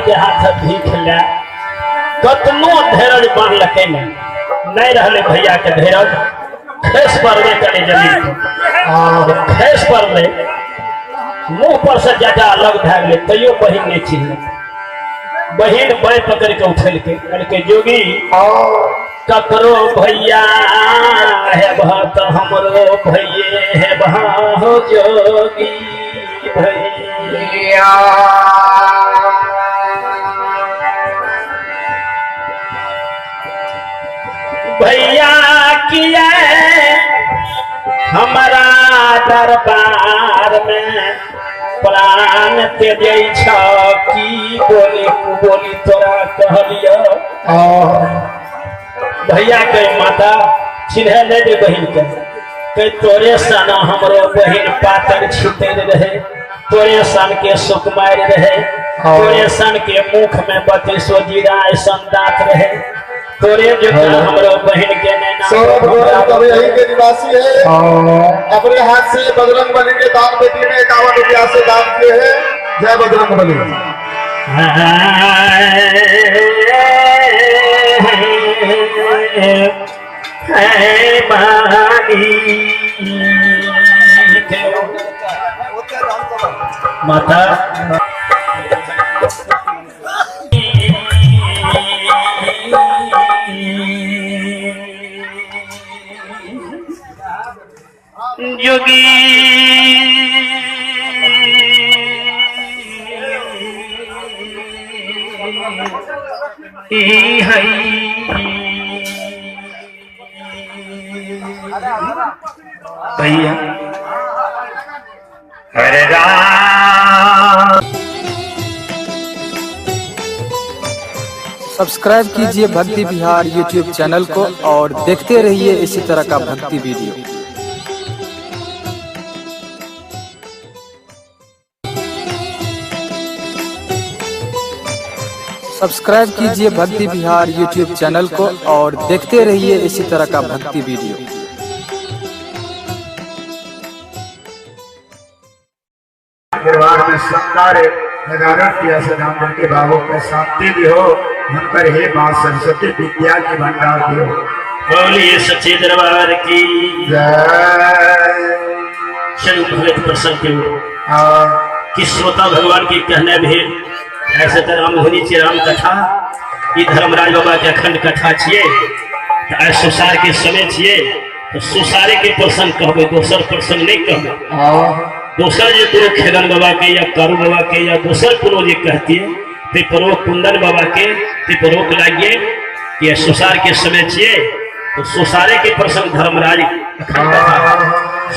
के हाथ भीख ले कतनो धैर्य बांधलकै नहीं रहले भैया के धैर्य। खस पड़ले कने जमीन खस पड़ले, मुंह पर से जटा अलग भए गेलै, तैयो बहिन नहीं चिन्हल। बहिन बाँहि पकड़ के उठेलकै, कहलकै जोगी ककरो भैया है भत हमरो भैये है हो जोगी भैया। भैया किया हमारा दरबार में प्राण तेजै छ की बोली कुबोली तोरा कहलियो। भैया के माता चिन्ह नहीं दे बहिन के, के तोरे सन हमरो बहिन पातर छितर रहे, तोरे सन के सुकुमार रहे, तोरे सन के मुख में बत्तीसो जीरा ऐसन दांत रहे, तोरे जो हमरो बहिन के नैना। सौरभ गौरव कभी यही के निवासी है, अपने हाथ से बजरंग बली के दान बेटी में 51 रुपया से दान किए हैं। जय बजरंग बली। माता जोगी भैया हरे राम। सब्सक्राइब कीजिए भक्ति बिहार यूट्यूब चैनल को और देखते रहिए इसी तरह का भक्ति वीडियो। सब्सक्राइब कीजिए भक्ति बिहार यूट्यूब चैनल को और देखते रहिए इसी तरह का भक्ति वीडियो। दरबार में शानदार हजारों रुपया से दान करके बाबू को शांति भी हो, उन पर हे माँ सरस्वती विद्या के भंडार भी हो। बोलिए सच्चे दरबार की जय। चलो भगत प्रसंग के कि श्रोता भगवान के कहने भी ऐसे तो रामधुनी छी राम कथा ई धर्मराज बाबा के अखंड कथा छिए, तो सुसार के समय छिए तो सुसारे के प्रसंग कहबे, दोसर प्रसंग नहीं कहबे। दोसर जे कोनो खेदन बाबा के या कारू बाबा के या दोसर कोनो जे कहती है ते परो कुंदन बाबा के ते परोक लागिए कि सुसार के समय छिए तो सुसारे के प्रसंग धर्मराज अखंड कथा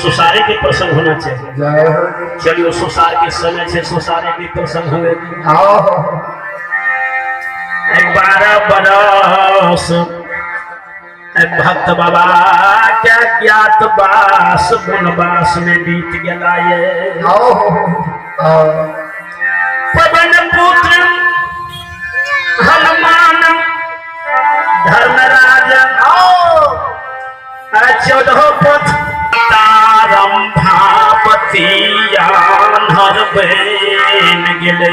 सुसारे के प्रसंग होना चाहिए। चलिए सुसार के समय से सुसारे के प्रसंग हुए। 12 बरस भक्त बाबा क्या ज्ञात बास वनवास में बीत गया ये। पवन पुत्र हनुमान धर्मराज 14 पथ तारम भापति आन्हर बन गेलै।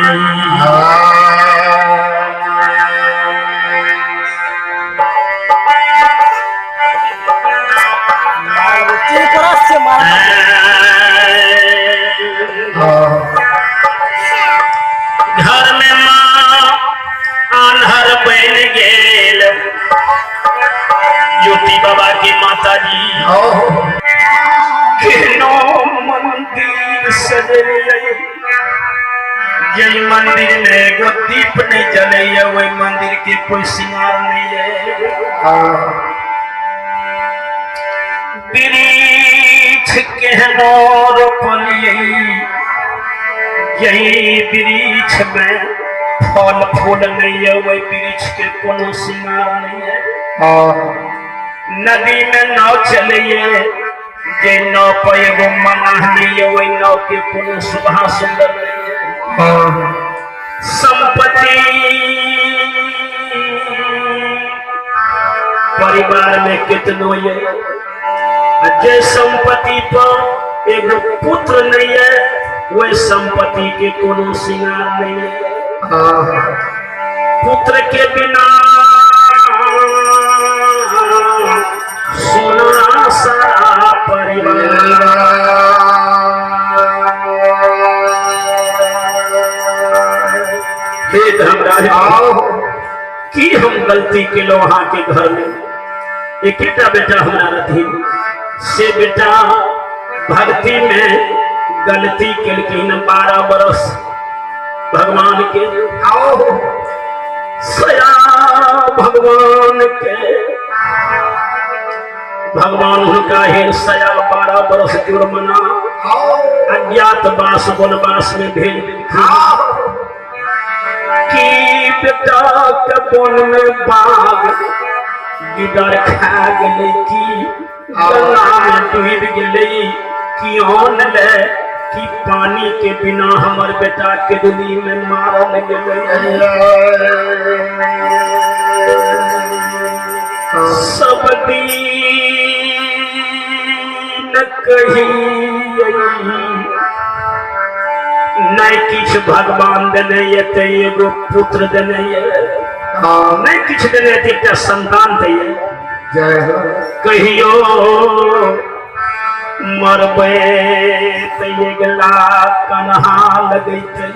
घर में माँ आन्हर बन गेल ज्योति बाबा की माता जी केनो मंदिर सजलियै, जय मंदिर में एगो दीप नहीं जलैया वही मंदिर के कोई सिंगार नहीं है। वृक्ष केहनो रोपलियै, यही वृक्ष में फल फूल नहीं है वही वृक्ष के कोनो सिंगार नहीं है। नदी में नाव चलिए जे नाव पर एगो मनाह नहीं है वही नाव के कोनो शोभा सुंदर नहीं है। संपत्ति परिवार में कितनो ये जे संपत्ति पर एगो पुत्र नहीं है वही संपत्ति के कोनो सिंगार नहीं है। पुत्र के बिना सोना सा परिवार। हे धर्मराज की हम गलती केलो अहाँ के घर में, एकेटा बेटा हमरा रहथिन से बेटा भक्ति में गलती केलखिन 12 बरस भगवान के सया भगवान के भगवान हुनका हे सया 12 बरस जुर्माना आ अज्ञातवास वनवास में भेज देलखिन। की बेटा के वन में बाघ गिदड़ खा गेलै, की गंगा में डूबि गेलै, की अन्न ले की पानी के बिना हमर बेटा के दुनी में मारल गेलै। सब दिन कही नहीं किछु भगवान देने ये ते एगो पुत्र देने ये, नहीं किछु देने ते एकटा संतान दैये। जय हो। कहियो मरबै ते अगिला कन्हा लगैतै,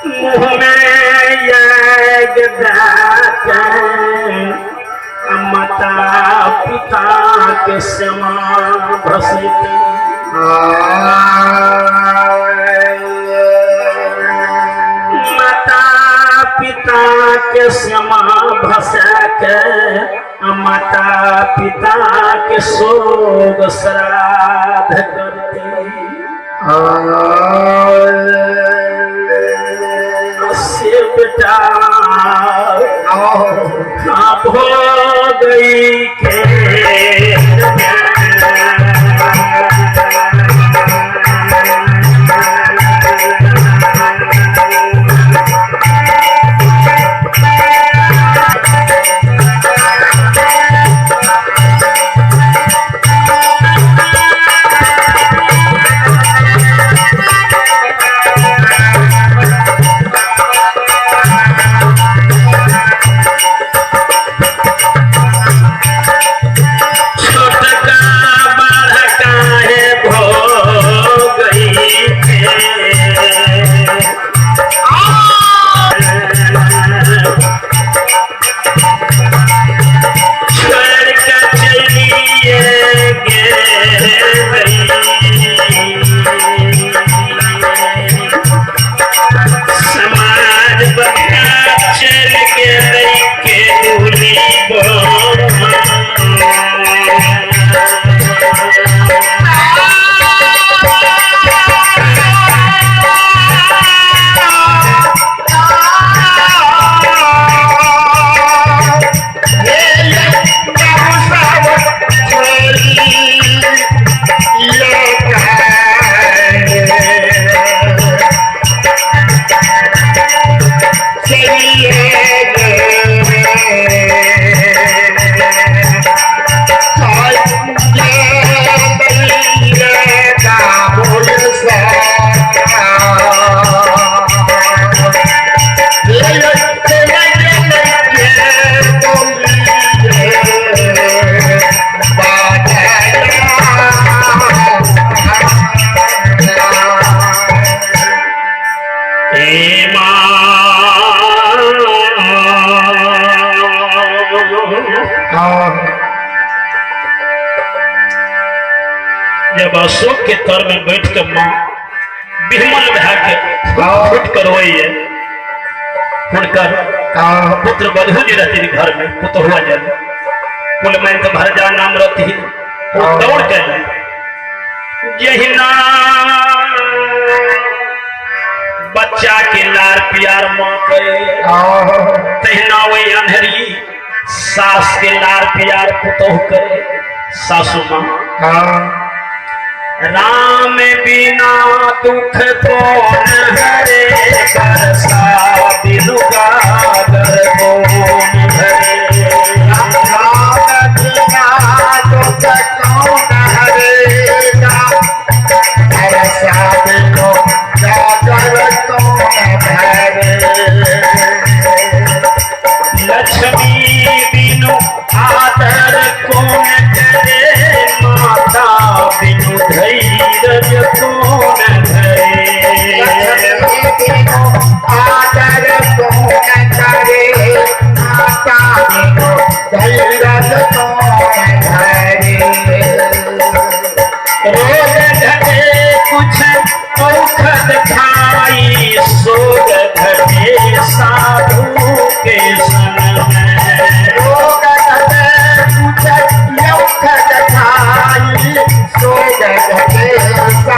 मुँह में आगि दए के माता पिता के सेवा भसैतै। माता पिता के सेवा भसा के माता पिता के शोक श्राद्ध करते। से बेटा आप हो गई के छोटका बड़का है भो गई के। छोड़ के चलिए गई। समाज बना चल के के दूली जब अशोक के तर में बैठ के माँ बिहमल भए के फुट कर रोइए, हुनकर पुत्र वधु जे रहती घर में पुतहुआ जल कुलमैन तो भरजा नाम रहती, वो दौड़ के जहिना बच्चा के लार प्यार माँ करे तहिना वही अन्हरी सास के लार प्यार पुतहु करे सासू माँ। राम बिना दुख कौन हरे, बरसा बिनु गागर कौन भरे। राम बिना दुख कौन हरेगा, बरसा बिनु गागर कौन भरे। लक्ष्मी बिनु आदर कौन करे, माता बिनु धैर्य कौन धरे। लक्ष्मी बिनु आदर कौन करे, माता बिनु धैर्य कौन धरे। रोग घटे कुछ औखद खाई, सोग घटे साधु के संग में। रोग घटे कुछ औखद खाई, सोग घटे साधु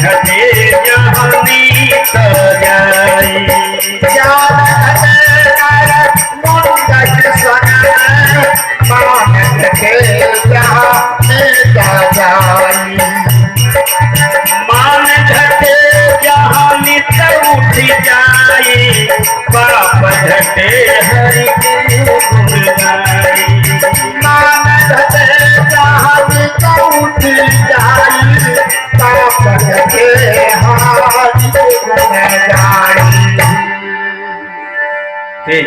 घटे जहाँ नीत जाई। ज्ञान घटे नर मुंडक सन मान घटे जहाँ नीत जाई। मान घटे जहाँ नित उठ जाई, पाप घटे हरि के गुण गाई। मान घटे जहाँ नीत उठ जाई, पाप घटे हरि के गुण गाई। हे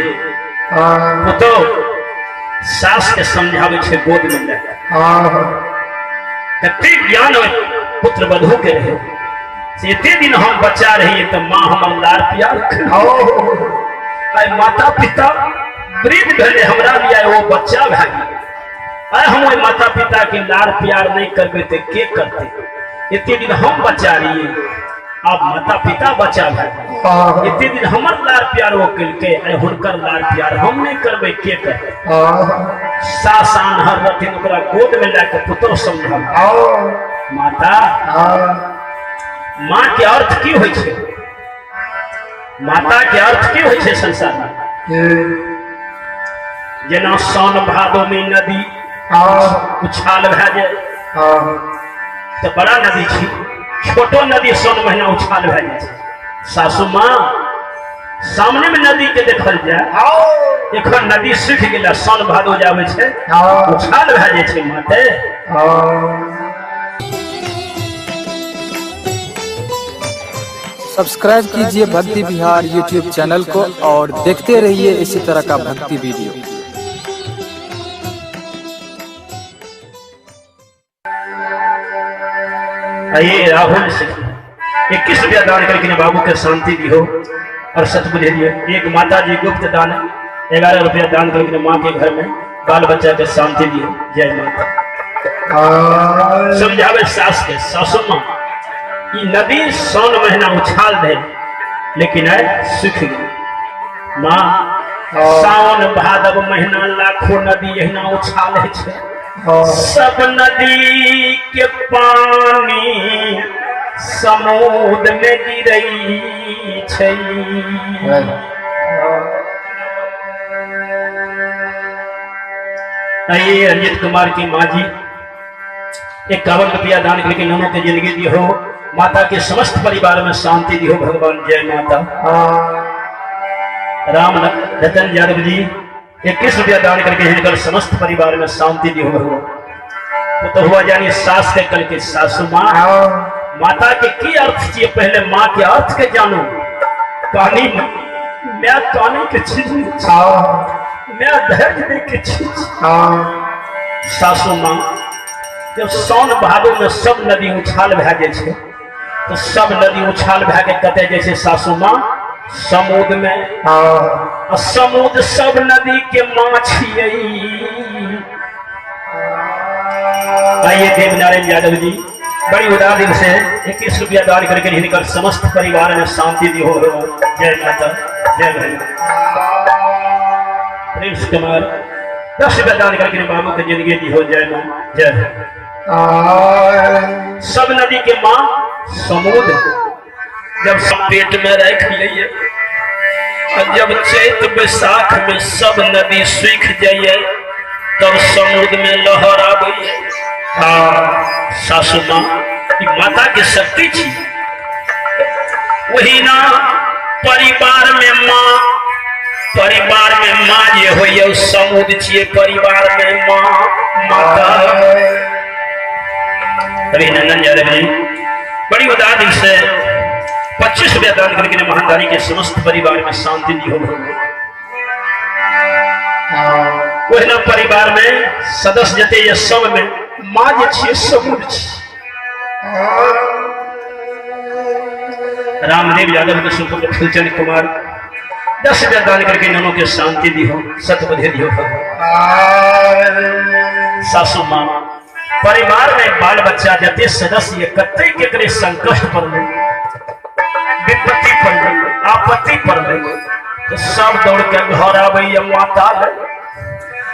पुतोह सास के समझाबै छै गोद में लए कते ज्ञान ओहि पुत्र वधू के रहे से एते दिन हम बच्चा रहिए तऽ माँ हमर लाड़ प्यार आइ माता पिता वृद्ध भेलै, हमरा लिए ओ बच्चा भए गेल। आइ हम ओहि माता पिता के लाड़ प्यार नहि करबै तऽ के करतै? एते दिन हम बच्चा रहिए, आब माता पिता बच्चा भए गेल। एते दिन हमर लाड़ प्यार ओ केलकै, आइ हुनकर लाड़ प्यार हम नहि करबै, के करतै? सास आन्हर रहथिन, ओकरा गोद में लए कऽ पुतोह समझल माता। माँ के अर्थ की होइ छै? माता के अर्थ की होइ छै संसार में? जेना साउन भादो में नदी उछाल भए जाय तऽ बड़ा नदी छी, छोटो नदी साउन महीना उछाल भए जाइ छै। सासू माँ सामने में नदी के देखल जाय, एखन नदी सूखि गेल, साउन भादो जाबै छै उछाल भए जाइ छै माते। सब्सक्राइब कीजिए भक्ति बिहार यूट्यूब चैनल को और देखते रहिए इसी तरह का भक्ति वीडियो। आइए राहुल सिंह 21 रुपया दान करके बाबू के शांति दी हो और सतबुद्धि दिए। एक माता जी गुप्त दान 11 रुपया दान करके माँ के घर में बाल बच्चा के शांति दी हो। जय माता। समझावे सास के, सासू माँ ई नदी साउन महीना उछाल दे लेकिन आइ सूख गेल। माँ सावन भादव महीना लाखों नदी एहिना उछाल होइ छै, सब नदी के पानी समुद्र में गिरै छै। आइए रंजित कुमार की माँ जी 51 रुपया दान करके ननों के जिंदगी दी हो, माता के समस्त परिवार में शांति दी हो भगवान। जय माता। राम रतन यादव जी 21 रुपया दान करके हिनकर समस्त परिवार में शांति दी हो भगवान। वो तो हुआ जानी सास के कल के सासू माँ माता के की अर्थ चाहिए, पहले माँ के अर्थ के जानो। कहानी मैं कहानी के चीज मैं धैर्य दे के चीज। सासू माँ जब साउन भादो में सब नदी उछाल भए जाइ छै तो सब नदी उछाल भए के कतऽ जाइ छै सासू माँ? समुद्र में। आ समुद्र सब नदी के माँ छियै। आइए देवनारायण यादव जी बड़ी उदार दिल से 21 रुपया दान करके हिनकर समस्त परिवार में शांति दी हो। जय माता, जय भैया। प्रिंस कुमार 10 रुपया दान करके बाबू के जिंदगी दी हो। जय माँ, जय। सब नदी के माँ समुद्र जब सब पेट में रख लिए और जब चैत बैसाख में सब नदी सूख जाइए तब समुद्र में लहर आबैए। सासू माँ ई माता के शक्ति छी। वही ना परिवार में माँ, परिवार में माँ जे होइए ओ समुद्र छियै। परिवार में माँ माता। अभिनंदन यादव जी बड़ी उदार दिल से 25 रुपया दान करके महादानी के समस्त परिवार में शांति दी हो भगवान। ओहिना परिवार में सदस्य जते ये सब में माँ जे छियै समुद्र छी। रामदेव यादव के सुपुत्र फूलचंद कुमार 10 रुपया दान करके ननों के शांति दी हो, सतबुद्धि दी हो भगवान। सासू माँ परिवार में बाल बच्चा जते सदस्य ये कते केकरे संकट पड़लै, विपत्ति पड़लै, आपत्ति पड़लै तो सब दौड़ के घर आबैया माता लग।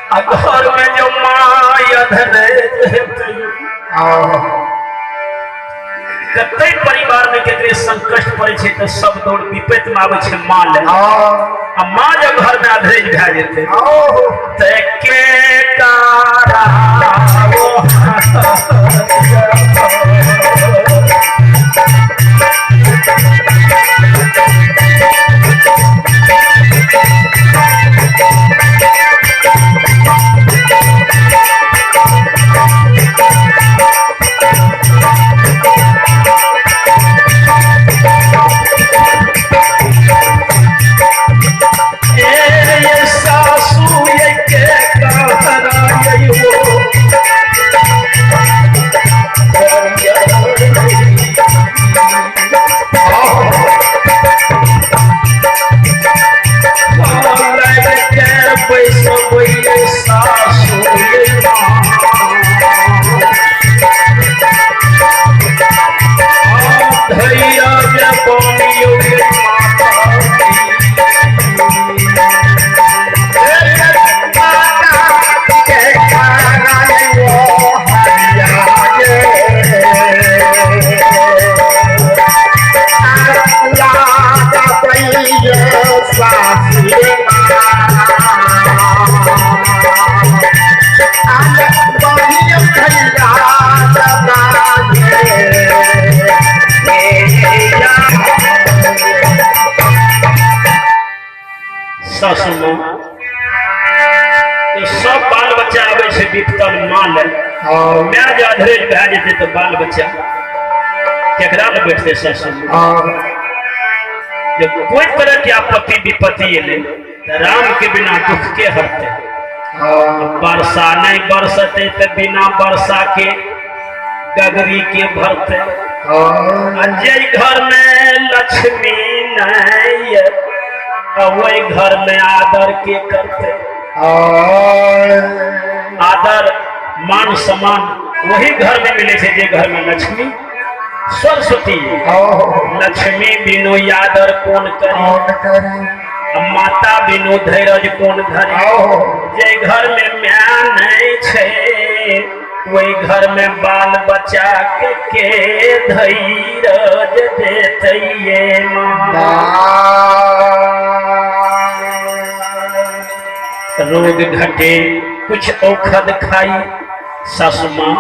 आ घर में जो माँ अधरे हेतै कते परिवार में केकरे संकट पड़े छै तऽ सब दौड़ विपैत में आबै छै माँ लए। आ माँ जब घर में अधरेज भए जेतै तऽ के कारा सासू के सासु माँ तो सब बाल बच्चा आबै छै विपतन माँ लए। माय जे अधरेज भए जेतै तऽ बाल बच्चा केकरा लए बैठतै सासु माँ? जब कोई तरह के आपत्ति विपत्ति एलै तऽ राम के बिना दुख के हरतै। वर्षा नहीं बरसते तऽ बिना वर्षा के गगरी के भरते। आ जे घर में लक्ष्मी नहीं वही घर में आदर के करते। आदर मान सम्मान वही घर में मिले छै जे घर में लक्ष्मी सरस्वती। लक्ष्मी बिनु आदर कौन करे, माता बिनु धैर्य कौन धरे। जे घर में माय नहीं छै वही घर में बाल बच्चा के धैर्य देते माँ। रोग घटे कुछ औषध खाई सासु माँ।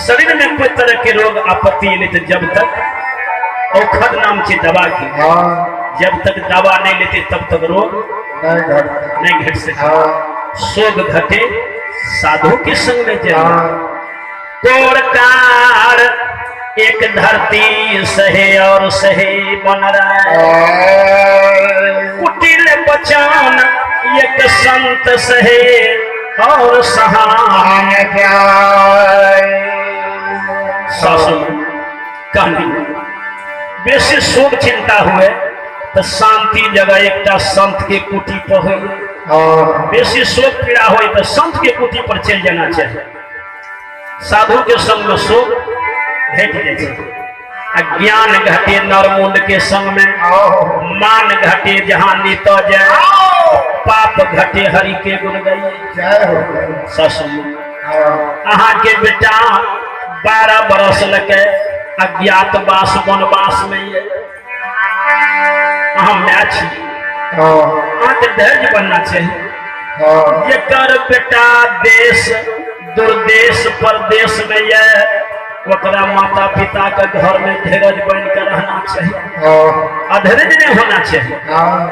शरीर में कोई तरह के रोग आपत्ति लेते जब तक औषध नाम से दवा की, जब तक दवा नहीं लेते तब तक रोग नहीं घट सकता। शोक घटे साधु के संग में जाए। तोड़कार एक धरती सहे और सहे बन रहा, कुटिल बचान एक संत सहे और सहान। सासु कहनी बेसी शोक चिंता हुए तो शांति जगह एकटा संत के कुटी पर हो। बेसी शोक पीड़ा हो तो संत के कुटी पर चल जाना चाहिए। साधु के संग में शोक घट जाए। ज्ञान घटे नरमुंड के संग में, मान घटे जहां नीत जाए, पाप घटे हरि के गुण गई। सासु अहाँ के बेटा 12 बरस लके अज्ञातवास वनवास में ये अहाँ माय छी, अहाँके धैर्य बनना चाहिए। जेकर बेटा देश दुर्देश परदेश में ये ओकरा माता पिता के घर में धीरज बन के रहना चाहिए, अधीरज नहीं होना चाहिए।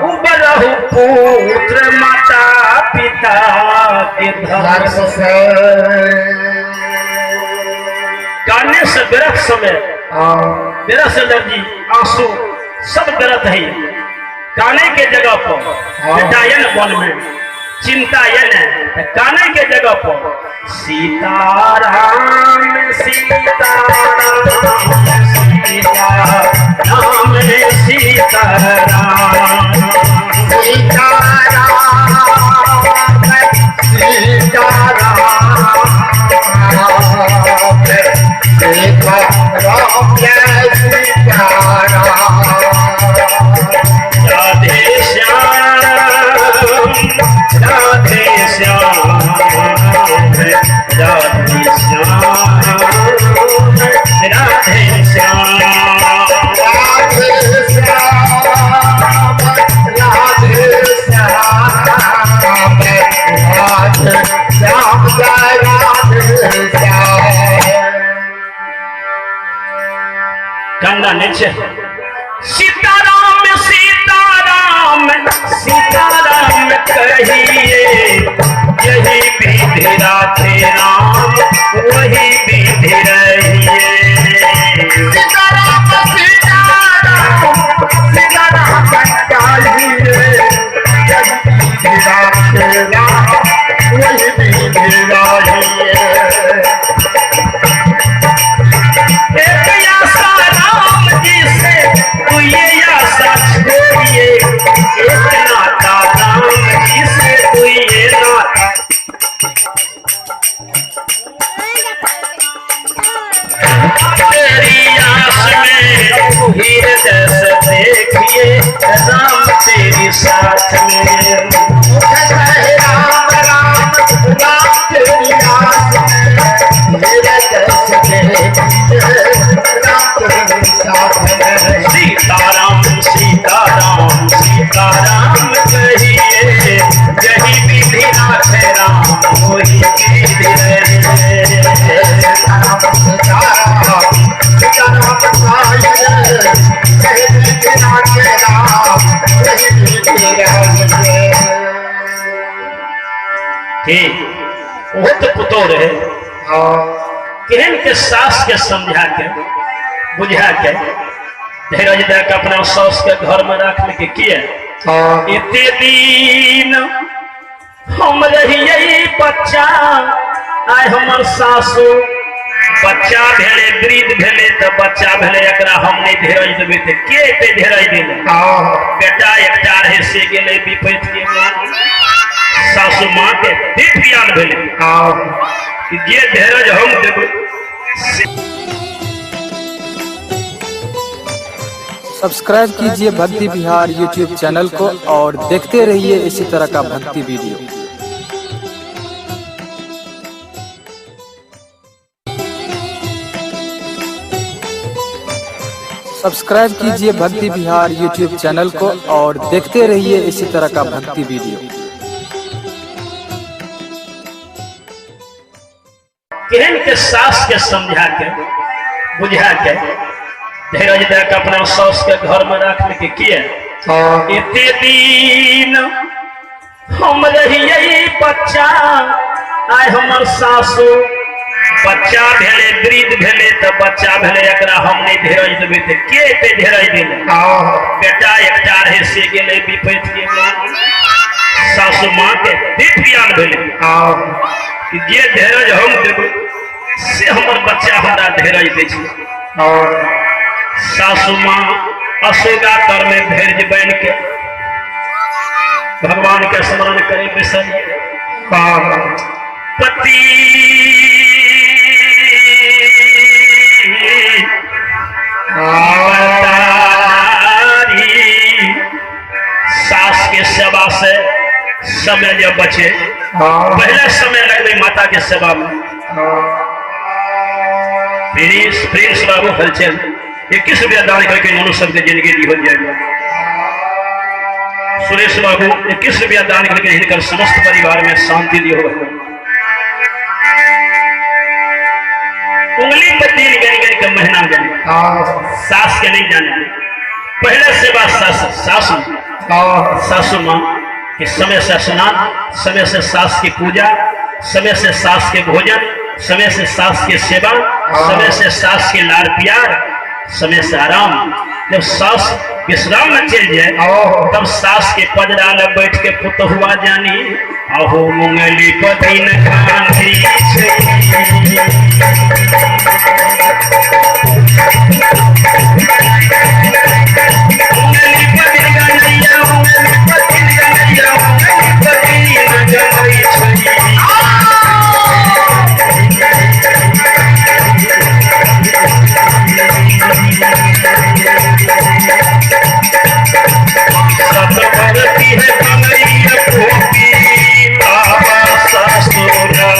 उबरहु पुत्र माता पिता के धर्म से। काने से व्यर्थ समय, व्यर्थ एलर्जी आंसू सब व्यर्थ है। काने के जगह पर बेटा ये न वन में चिंता ये न, काने के जगह पर सीताराम सीताराम सीताराम सीताराम सीताराम सीताराम सीताराम। राधे श्याम राधे श्याम राधे श्याम राधे श्याम। एना नहि छै। सीताराम सीताराम सीताराम कहिए, यही विधि राखे राम वही विधि रहिए। सीताराम सीताराम सीताराम कहिए, यही विधि राखे राम वही विधि रहिए। एक आशा राम जी से तू ये आशा छोड़िए, एक नाता राम जी से तू ये नाता। तेरी आस में हृदय से देखिए राम तेरी साथ में। राम राम राम तेरी आस में हृदय से देखिए राम तेरे साथ में। सीताराम सीताराम सीताराम कहिए, यही विधि राखे राम वही विधि रहिए। सीताराम सीताराम सीताराम कहिए, यही विधि राखे राम वही विधि रहिए। के ओहो तो पुतोह रहे, केहन के सास के समझा के बुझा के धीरज दे के अपना सास के घर में राख के किया। एते दिन हम रहिए बच्चा, आइ हमर सासु बच्चा भेले वृद्ध भेले तऽ बच्चा भेले, एकरा हम नहीं धीरज देबै तऽ के एते धीरज देलै। बेटा एकटा रहे से गेलै विपैत के माँ, सासु माँ के दीप ज्ञान भेलै कि जे धीरज हम देबै। सब्सक्राइब कीजिए भक्ति बिहार यूट्यूब चैनल को और देखते रहिए इसी तरह का भक्ति वीडियो। सब्सक्राइब कीजिए भक्ति बिहार यूट्यूब चैनल को और देखते रहिए इसी तरह का भक्ति वीडियो। केहन के सास के समझा के बुझा के धीरज दे के अपना सास के घर में राख के किया। एते दिन हम रहिए बच्चा, आइ हमर सासु बच्चा भेले वृद्ध भेले तऽ बच्चा भेले, एकरा हम नहीं धीरज देबै तऽ के एते धीरज देलै। बेटा एकटा रहे से गेलै विपैत के माँ, सासु माँ के दीप ज्ञान भेलै कि जे धीरज हम देबै से हमर बच्चा हमरा धीरज दै छै। सासु माँ अशोका तर में धैर्य बन के भगवान के स्मरण करे बैसलिए। पति सास के सेवा से समय जब बचे, पहले समय लगबे माता के सेवा में। प्रिंस प्रिंस बाबू हलचल 21 रुपया दान करके मनु सबके जिंदगी दी हो जाएगा। सुरेश बाबू 21 रुपया दान करके हिनकर समस्त परिवार में शांति दी हो। उंगली पर दिन गन गन के महीना गन, सास के नहीं जाने। पहले सेवा सास सासू सासू माँ के समय से स्नान, समय से सास की पूजा, समय से सास के भोजन, समय से सास के सेवा, समय से सास के लाड़ प्यार, समय से आराम। जब सास विश्राम में चल जाए तब सास के पजरा में बैठ के पुतहुआ जानी अहो मुंगली पतिन खांसी। मुंगली पतिन गनैया, मुंगली पतिन गनैया, मुंगली पतिन गनैया। सत भरती है कमैया गोपी बाबा ससुरा।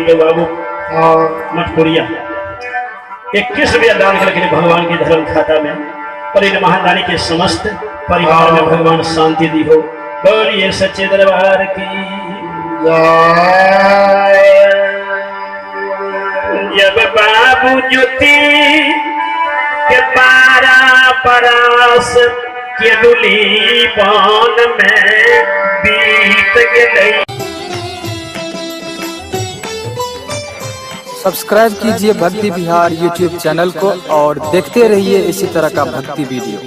के बाबू मटपुरिया 21 रुपया दान करके भगवान के धर्म खाता में। और इन महादानी के समस्त परिवार में भगवान शांति दी हो। बोलिए सच्चे दरबार की जब बाबू ज्योति के 12 बरस के दुली बन में बीत गई। सब्सक्राइब कीजिए भक्ति बिहार यूट्यूब चैनल को और देखते रहिए इसी तरह का भक्ति वीडियो।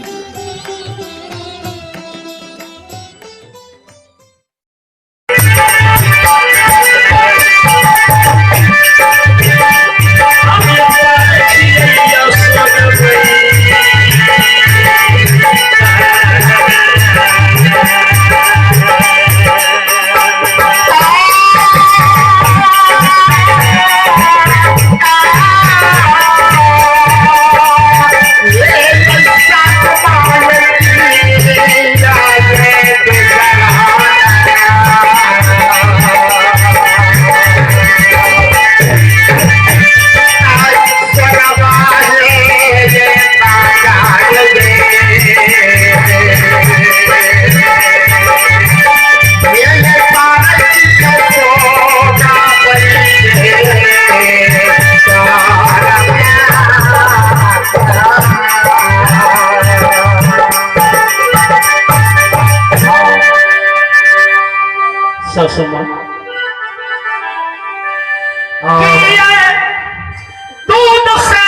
दूध से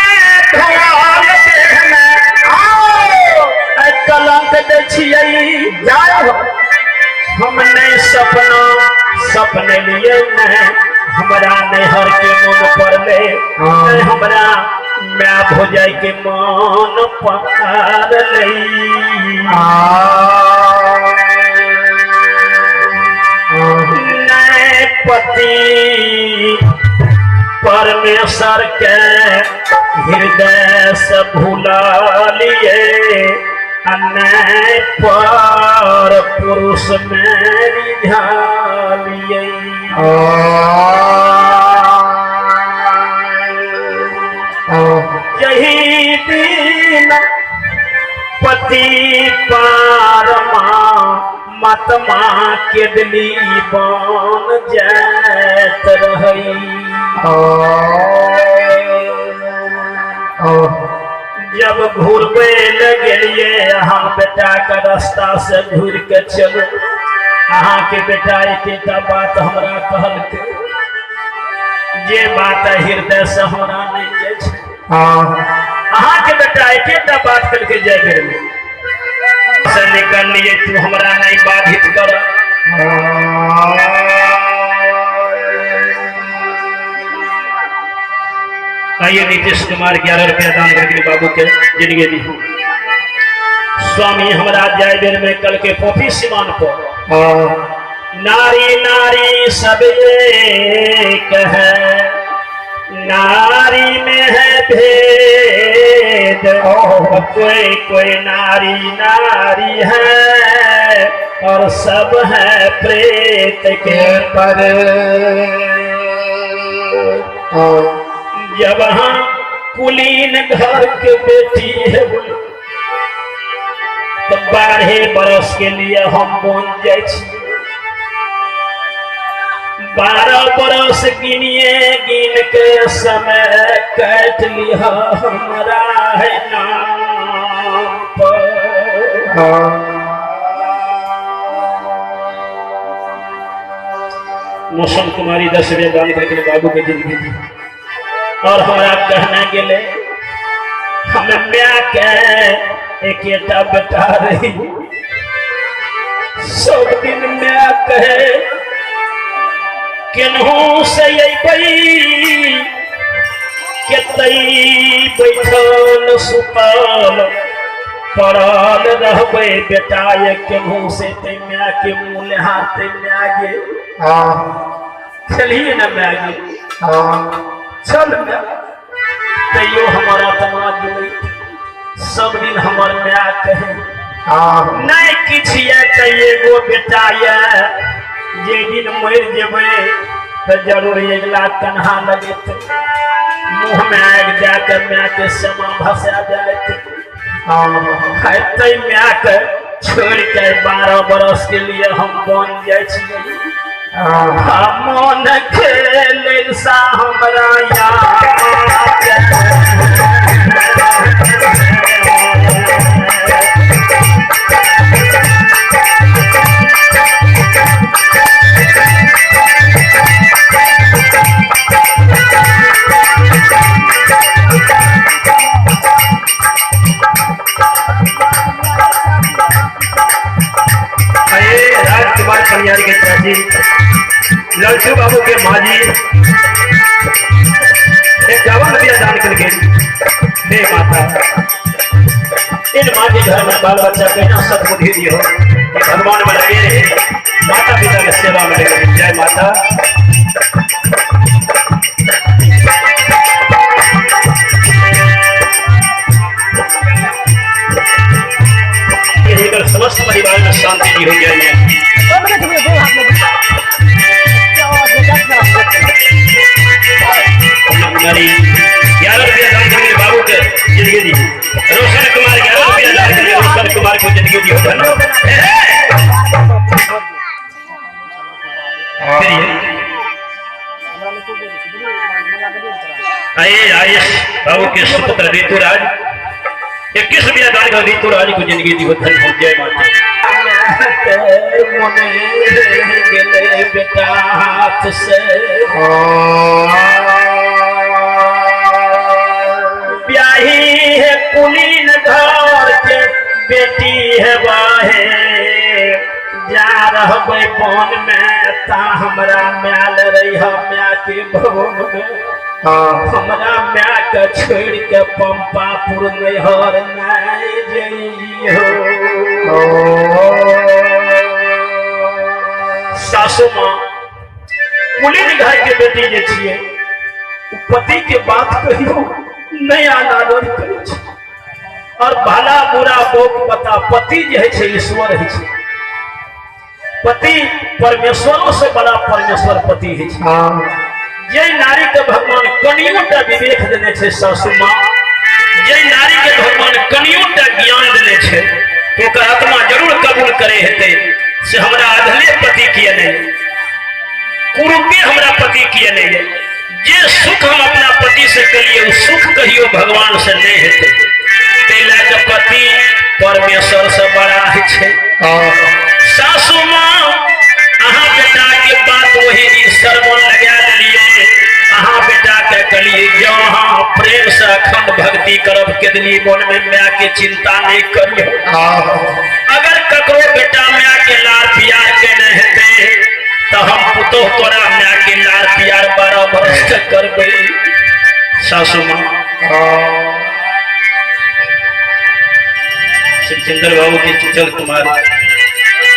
कलंक दै छियै हम नहीं सपना सपने लिए नहीं हमरा नैहर के मन पड़ले, नहीं हमरा my भौजाई के मन पड़ले। नहीं पति परमेश्वर के हृदय से भुला लिए, नहीं पर पुरुष में रिझा लिए। यही दिन पति पारमा मतमा के दिली बन जात रही। जब घूरबे लगलिए हम बेटा के रास्ता से घूर के चलो, अहाँ के बेटा एक बात हमरा कहलकै जे बात हृदय से हमरा नहीं जाइ छै। अहाँ के बेटा एक बात कहलकै जाय बेर में से निकललिए तू हमरा नहीं बाधित कर। आइए नीतीश कुमार 11 रुपया दान करके बाबू के जिंदगी दी। स्वामी हमरा जाय बेर में कल के पोफी सीमान पर नारी नारी सब एक है, नारी में है भेद, कोई कोई नारी नारी है और सब है प्रेत के पर। जब हम कुलीन घर के बेटी है तो 12 बरस के लिए हम बन जाइ छी। 12 बरस गिनिए गिन के समय काट लिया हमारा है नाम पर। मौसम कुमारी 10 रुपया दान करके बाबू के जिंदगी दी और हमारा कहना गेले हमें माय के एक बेटा रही, सब दिन माय कहे केनहू से अबै केतई बैठल सुतल पड़ल रहबै बेटा ये केनहू से तै माय के मुँह लेहाते माय गे खेलिए ना माय गे चल माय। तैयो हमर आत्मा जुड़ै सब दिन हमर माय कहे नहीं किछु ये तऽ एगो बेटा ये जे दिन मरि जेबै तऽ जरूर अगिला कन्हा लगेतै, मुँह में आगि दए के माय के समा भसा जायत। हेतै माय के छोड़ के 12 बरस के लिए हम बन जाइ छियै। मन खेल सा हमरा याद। राजकुमार कन्यार के चाची ललचू बाबू के माजी 51 रुपया दान करके हे माता, इन माँ के घर में बाल बच्चा के ना सद्बुद्धि दियो, भगवान में लगे रहे, माता पिता के सेवा में लगे रहे। जय माता। समस्त परिवार में शांति दी हो जाए। 11 रुपया दान करके बाबू के जिंदगी दी। रोशन कुमार 11 रुपया दान करके रोशन कुमार को जिंदगी दी। आइए आइए बाबू के सुपुत्र ऋतुराज 21 रुपया दान कर ऋतुराज को जिंदगी दी हो। धन हो। जय माता। बेटा हाथ से ब्याही है कुलीन घर के बेटी है बाहे, जा रहबै वन में ता हमरा मायल रही माय के भवन में, हमरा माय के छोड़ के पंपापुर नैहर नहीं जइहो। सासू माँ कुलीन घर के बेटी जे छियै पति के बात कहियो नहीं आनादर करै छै, और भला बुरा बोक बता पति जे होइ छै ईश्वर होइ छै, पति परमेश्वरों से बड़ा परमेश्वर पति होइ छै। जे नारी के भगवान कनियोटा विवेक देने छै सासू माँ, जे नारी के भगवान कनियोटा ज्ञान देने छै तो ओकर आत्मा जरूर कबूल करे हेतै से हमरा अधले पति किए नहीं, कुरूपे हमरा पति किए नहीं, जे सुख हम अपना पति से करिए उ सुख कहियो भगवान से नहीं हेतै। ताहि लए कऽ पति परमेश्वर से बड़ा होइ छै। सासू माँ अहाँ बेटा के बात वही दिन सरमन लगा देलियै, अहाँ बेटा के कहलियै जँ अहाँ प्रेम से अखंड भक्ति करब केदनी मन में माय के चिंता नहीं करियौ। अगर ककरो बेटा माय के लार प्यार केने हेतै तो हम पुतोह तोरा माय के लार प्यार 12 बरस तक करबै। सासू माँ शिवचंद्र बाबू के चंचल कुमार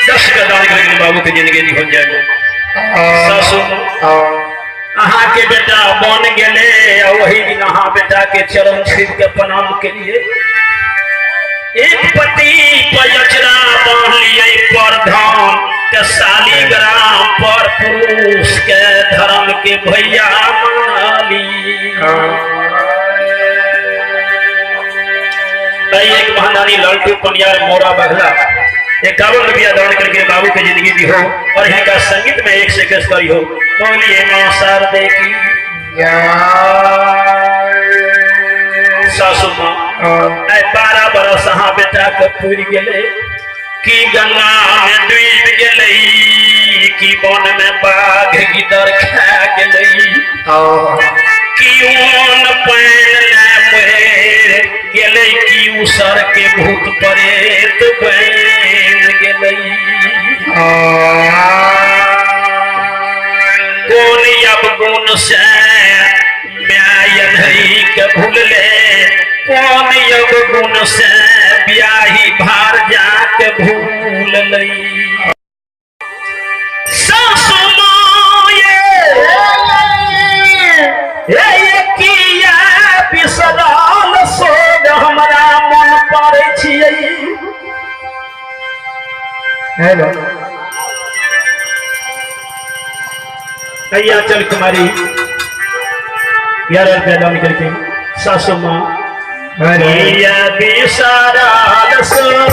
10 का दान करके बाबू के जिंदगी हो जाए। सासू अहाँ के बेटा बन गेले वही दिन अहाँ बेटा के चरण छीन के प्रणाम के लिए एक पति पयचरा बांध लिए पर धाम के शालिग्राम पर पुरुष के धर्म के भैया माली। एक महादानी लालटू पनियार मोरा बघला 51 रुपया दान करके बाबू के जिंदगी दी हो और इनका संगीत में एक से एक करी हो। बोलिए मां शारदे की। सासू माँ 12 बरस अहाँ बेटा के पुरि गेलै, की गंगा में डूबि गेलै, की वन में बाघ गिदड़ खा गेलै, की ऊन पानि लए मरि गेलै, की उसर के भूत प्रेत बनि गेलै, कोन अवगुण से माय के भूलले, कोन अवगुण से ब्याही भार जाके भूल लई। सासू माँ ये किया बिसरल सोग हमरा मन पड़ै छियै। कहिया चल कुमारी 11 रुपया दान करके सासू माँ। बिसारल।